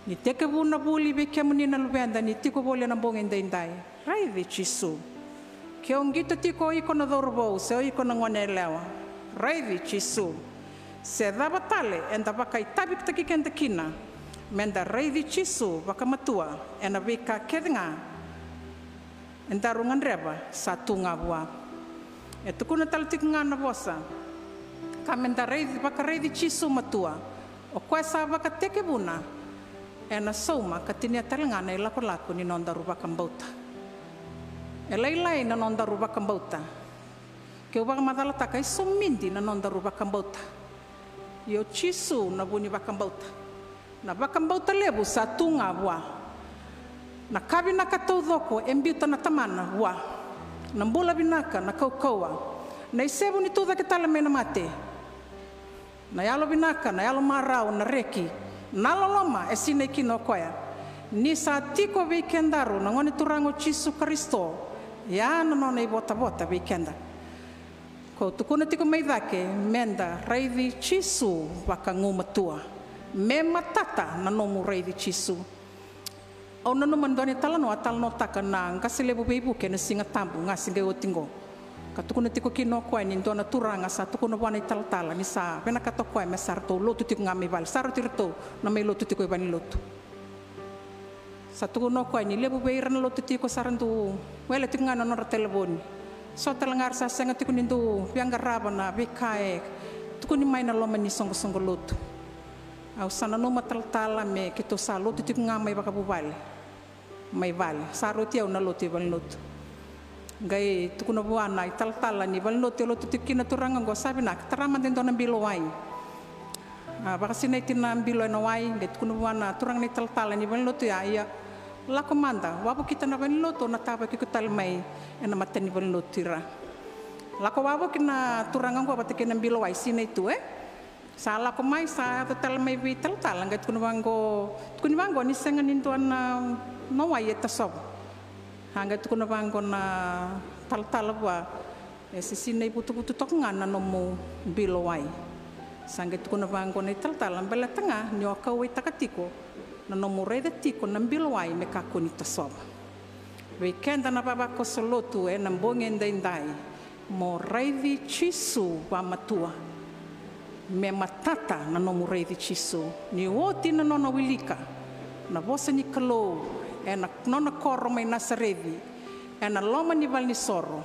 Ni tekivu na vuli vei kemuni na luveda ni tiko voli ena bogi edaidai, raici Jisu. Ke o qito tiko o iko na cauravou se o iko na gone yalewa, raici Jisu. Se cava tale eda vakaitavitaki keda kina, meda raici Jisu vakamatua ena veika kece ga edaru gadreva sa tu ga vua. E tukuna tale tiko ga na vosa ka meda raici, vakaraici Jisu matua, o koya sa vakatekivuna, ena sauma ka tinia tale ga na ilakolako ni nodaru vakabauta. E lailai na nodaru vakabauta. Keu vakamacalataka, e somidi na nodaru vakabauta. Ia o Jisu na vu ni vakabauta. Na vakabauta levu sa tu ga vua. Na ka vinaka taucoko e biuta na Tamana vua. Na bula vinaka, na kaukauwa, na isevu ni tucake tale mai na mate, na yalo vinaka, na yalo marau, na reki, na loloma e sinai kina o koya. Ni sa tiko vei kedaru na Gone Turaga o Jisu Karisito, ya na nona ivotavota vei keda. Ko tukuna tiko mai cake, meda raici Jisu vakagumatua. Me matata na nomu raici Jisu. Au nanuma ni dua na italanoa a talanoataka na qase levu veivuke ena Siga Tabu ga se qai oti qo. Ka tukuna tiko kina o koya ni dua na turaga sa tukuna vua na italatala ni sa vinakata o koya me sa ratou lotu tiko ga mai vale, sa rauti iratou na mai lotu tiko i valenilotu. Sa tukuna o koya ni levu vei ira na lotu tiko sa ra dau wele tiko ga na nodra telefoni. So tale ga era sa sega tiko ni dau via qarava na veika e tukuni mai na loma ni soqosoqo lotu. Au sa nanuma talatala me keitou sa lotu tiko ga mai vakavuvale, mai vale. Sa rauti au na lotu i valenilotu. Qai tukuna vua na italatala ni valenilotu e lotu tiko kina na turaga oqo, sa vinaka, tara mada e dua na bilo wai. A vakasinaiti na bilo ena wai, qai tukuna vua na turaga na italatala ni valenilotu ya, ia lako mada, wavokita na valenilotu, au na tavaki iko tale mai ena mata ni valenilotu i ra. Lako wavoki na turaga oqo vata kei na bilo wai, sinai tu, e? Sa lako mai, sa yaco tale mai vei talatala, qai tukuna vaqo, tukuni vaqo ni sega ni dua na, na wai e tasova. A qai tukuna vaqo na talatala vua, e se sinai vutuvutu toka ga na nomu bilo wai. Sa qai tukuna vaqo na italatala, baleta ga ni o kauwaitaka tiko na nomu raica tiko na bilo wai me kakua ni tasova. Vei keda na vavakoso lotu ena bogi edaidai, mo raici Jisu vamatua. Me matata na nomu raici Jisu. Ni oti na nona wilika na vosa ni Kalou ena nona koro mai Nasareci, ena loma ni valenisoro.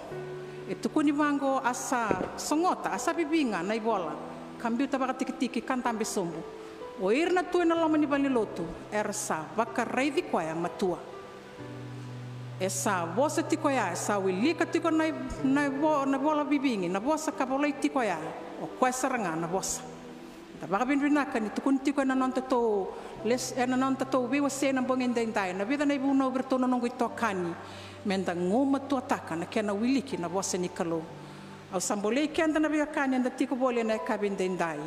E tukuni vaqo, a sa sogota, a sa viviga na ivola ka biuta vakatikitiki ka dabe sobu. O ira na tu ena loma ni valenilotu era sa vakaraici koya matua. E sa vosa tiko ya, e sa wilika tiko na, na, vo, na vola vivigi, na vosa ka volai tiko ya, o koya sara ga na vosa. Da vakavinavinaka ni tukuni tiko ena nodatou les, ena nodatou veiwasei ena bogi edaidai, na vica na ivunau vei iratou na noqu itokani, me da gumatuataka na kena wiliki na vosa ni Kalou. Au sa bolei keda na veiwekani eda tiko voli ena yakavi edaidai.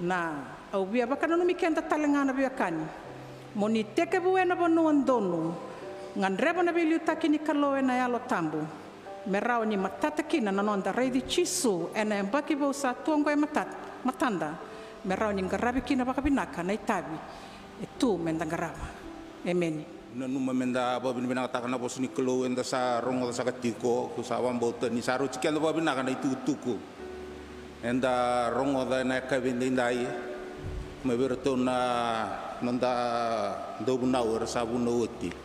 Na, au via vakananumi keda tale ga na veiwekani, mo ni tekivu ena vanua donu, gadreva na veiliutaki ni Kalou ena Yalo Tabu, me rawa ni matata kina na noda raici Jisu ena yabaki vou sa tu oqo e mata, matada, me rawa ni qaravi kina vakavinaka na itavi e tu me da qarava. Emeni. Nanuma me da vakavinavinakataka na vosa ni Kalou eda sa rogoca saka tiko, ko sa vakabauta ni sa rauti keda vakavinaka na itukutuku eda rogoca ena yakavi edaidai mai vei iratou na noda dauvunau era sa vunau oti.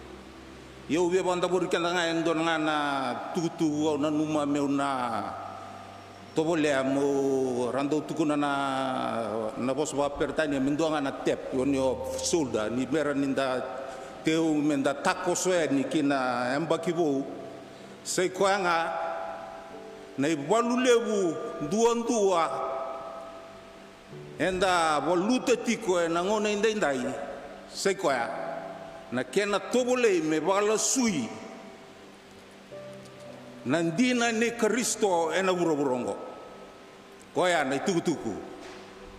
Ia au via vakadavori keda ga e dua ga na tukutuku au nanuma meu na tovolea meu ra dau tukuna na, na vosa vakaperitania me dua ga na tap on your shoulder, ni bera ni da teu me da takoso yani ki na yabaki vou. Sa i koya ga na ivalu levu duadua eda valuta tiko ena gauna edaidai, sa i koya na kena tovolei me vakalasui Na dina ni Karisito ena vuravura oqo. Koya na itukutuku.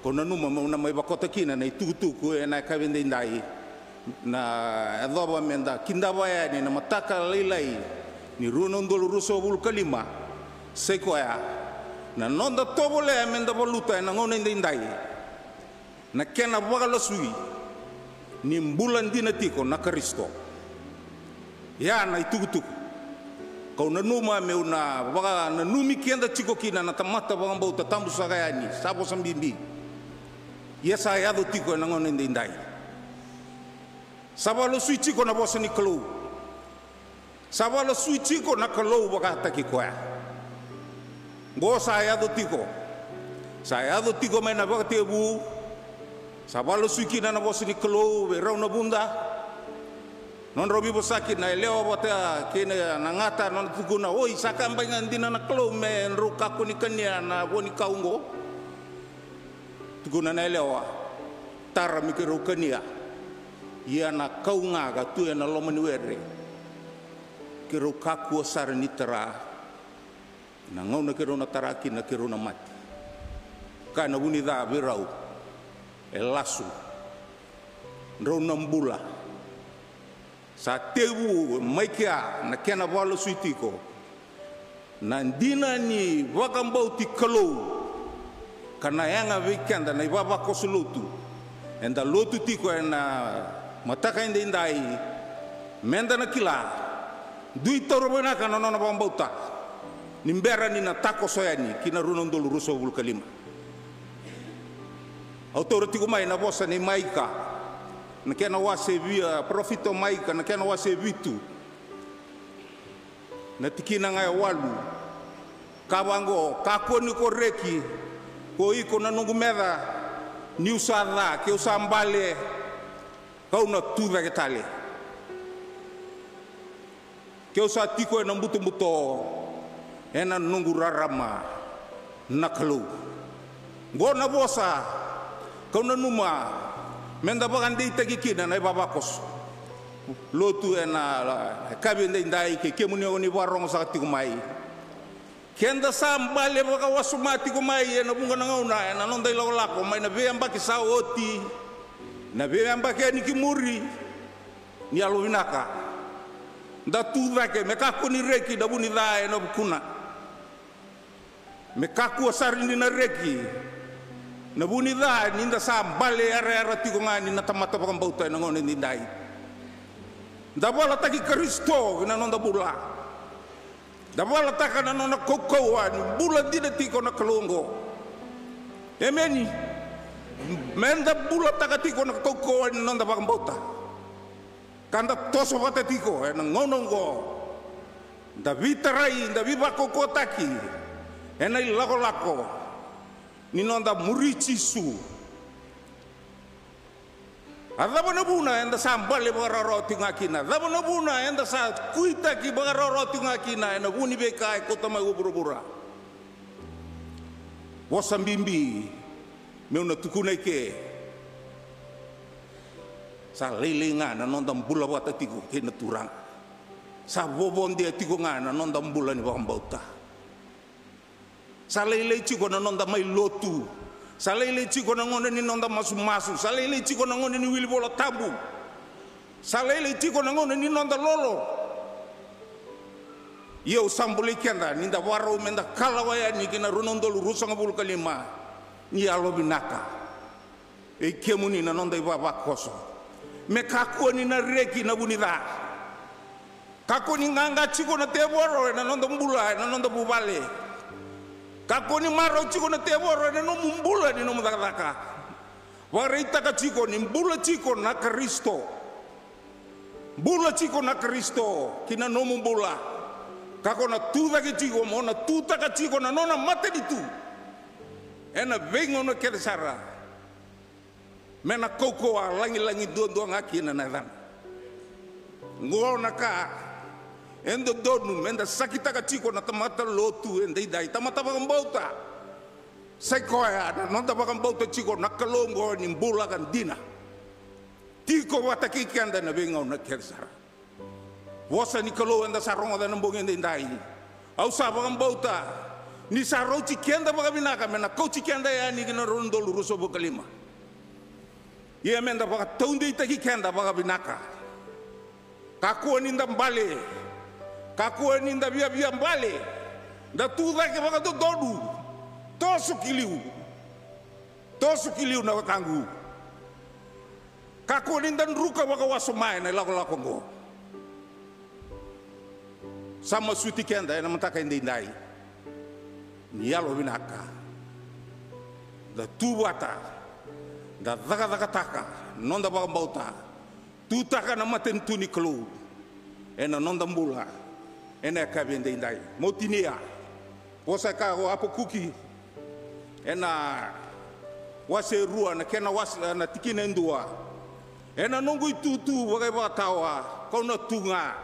Ko nanuma meu na mai vakota kina na itukutuku ena yakavi edaidai. Na yacova meda kidava yani na mataka lailai ni rua na udolu ruasagavulu ka lima. Sai koya na noda tovolea meda valuta ena gauna edaidai. Na kena vakalasui ni bula dina tiko na Karisito. Ia na itukutuku. Kau nanuma meu na vakananumi keda tiko kina na tamata vakabauta tabu saka yani, sa vosa bibi. Ia sa yaco tiko ena gauna edaidai. Sa vakalasui tiko na vosa ni Kalou. Sa vakalasui tiko na Kalou vakataki koya. Qo sa yaco tiko. Sa yaco tiko mai na vakatevu. Sa vakalasui kina na vosa ni Kalou vei rau na vuda. Nodrau veivosaki na yalewa vata kei na gata, nona tukuna, oi, sa ka bai ga dina na Kalou me drau kakua ni kania na vo ni kau oqo. Tukuna na yalewa, tara me keirau kania. Ia na kau ga ka tu ena loma ni were, keirau kakua sara ni tara. Na gauna keirau na tara kina keirau na mate. Kaya na vu ni ca vei rau, e lasu. Drau na bula. Sa tevu mai kea na kena vakalasui tiko. Na dina ni vakabauti Kalou. Ka na yaga vei keda na ivavakoso lotu. Eda lotu tiko ena mataka edaidai. Meda na kila. Dui taura vinaka na nona vakabauta. Ni bera ni na takoso yani ki na rua na udolu ruasagavulu ka lima. Au taura tiko mai na vosa nei Maika, na kena wase via, parofita o Maika, na kena wase vitu, na tikina ga e walu. Ka vaqo, kakua ni ko reki, ko iko na noqu meca, niu sa ca, keu sa bale, kau na tu cake tale. Keu sa tiko ena butobuto, ena noqu rarama na Kalou. Qo na vosa kau nanuma meda vakadeitaki kina na ivavakoso lotu ena yakavi edaidai, kei kemuni o ni vakarogo saka tiko mai. Keda sa bale vakawasoma tiko mai ena vuqa na gauna ena noda ilakolako mai na veiyabaki sa oti, na veiyabaki yani ki muri. Ni yalovinaka, da tu cake me kakua ni reki na vu ni ca ena vukuna. Me kakua sara ni na reki na vu ni ca ni da sa bale yarayara tiko ga ni na tamata vakabauta ena gauna edaidai. Da valataki Karisito ki na noda bula. Da valataka na nona kaukauwa ni bula dina tiko na Kalou oqo. Emeni. Meda bulataka tiko na kaukauwa ni noda vakabauta. Ka da toso vata tiko ena gauna oqo. Da veitarai, da veivakaukauwataki ena ilakolako ni noda muri Jisu. A cava na vuna eda sa bale vakarawarawa tiko ga kina? A cava na vuna eda sa kuitaki vakarawarawa tiko ga kina ena vu ni veika e kauta mai o vuravura? Vosa bibi meu na tukuna eke. Sa lailai ga na noda bula vata tiko kei na Turaga. Sa vovodea tiko ga na noda bula ni vakabauta. Sa lailai tiko na noda mai lotu. Sa lailai tiko na gauna ni noda masumasu. Sa lailai tiko na gauna ni wili Vola Tabu. Sa lailai tiko na gauna ni noda lolo. Ia au sa bolei keda ni da vakarau me da kalawa yani ki na rua na udolu ruasagavulu ka lima. Ni yalovinaka vei kemuni na noda ivavakoso. Me kakua ni na reki na vu ni ca. Kakua ni qaqa tiko na tevoro ena noda bula, ena noda vuvale. Kakua ni marau tiko na tevoro ena nomu bula ni nomu cakacaka. Vakaraitaka tiko ni bula tiko na Karisito. Bula tiko na Karisito ki na nomu bula. Ka ko na tu cake tiko, mo na tutaka tiko na nona matanitu ena veigauna kece sara. Me na kaukauwa lagilagi duadua ga kina na yacana. Qo na ka e dodonu me da sakitaka tiko na tamata lotu edaidai, tamata vakabauta. Sai koya na noda vakabauta tiko na Kalou oqo ni bula ka dina. Tiko vata kei keda ena veigauna kece sara. Vosa ni Kalou eda sa rogoca ena bogi edaidai. Au sa vakabauta ni sa rauti keda vakavinaka me na kauti keda yani ki na rua na udolu ruasagavulu ka lima. Ia me da vakataudeitaki keda vakavinaka. Kakua ni da bale. Kakua ni da viavia bale. Da tu cake vakadodonu. Toso ki liu. Toso ki liu na wekaqu. Kakua ni da druka vakawasoma ena ilakolako oqo. Sa masuti keda ena mataka edaidai ni yalovinaka. Da tu vata, da cakacakataka na noda vakabauta, tutaka na matanitu ni Kalou ena noda bula ena yakavi edaidai. Mo tinia, vosa e kaya ko Apakuki ena wase e rua, na kena wase, na tikina e dua. Ena noqu itutu vakaivakatawa kau na tu ga.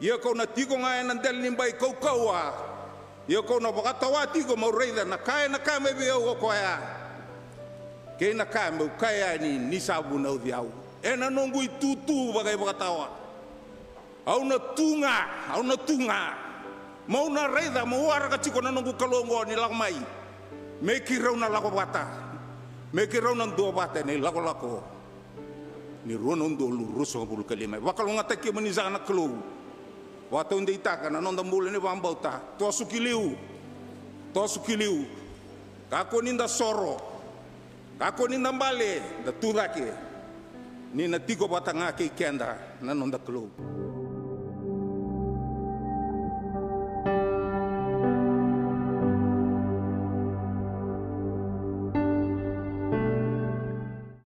Ia kau na tiko ga ena dela ni bai kaukauwa. Ia kau na vakatawa tiko meu raica na ka ena kaya mai vei au o koya, kei na ka meu kaya yani ni sa vunauci au. Ena noqu itutu vakaivakatawa. Au na tu ga, au na tu ga. Meu na raica, meu waraka tiko na noqu Kalou oqo ni lako mai. Me keirau na lako vata. Me keirau na duavata ena ilakolako ni rua na udolu ruasagavulu ka lima. E vakalougatataki kemuni saka na Kalou. Vakataudeitaka na noda bula ni vakabauta. Toso ki liu. Toso ki liu. Kakua ni da soro. Kakua ni da bale, da tu cake. Ni na tiko vata ga kei keda na noda Kalou.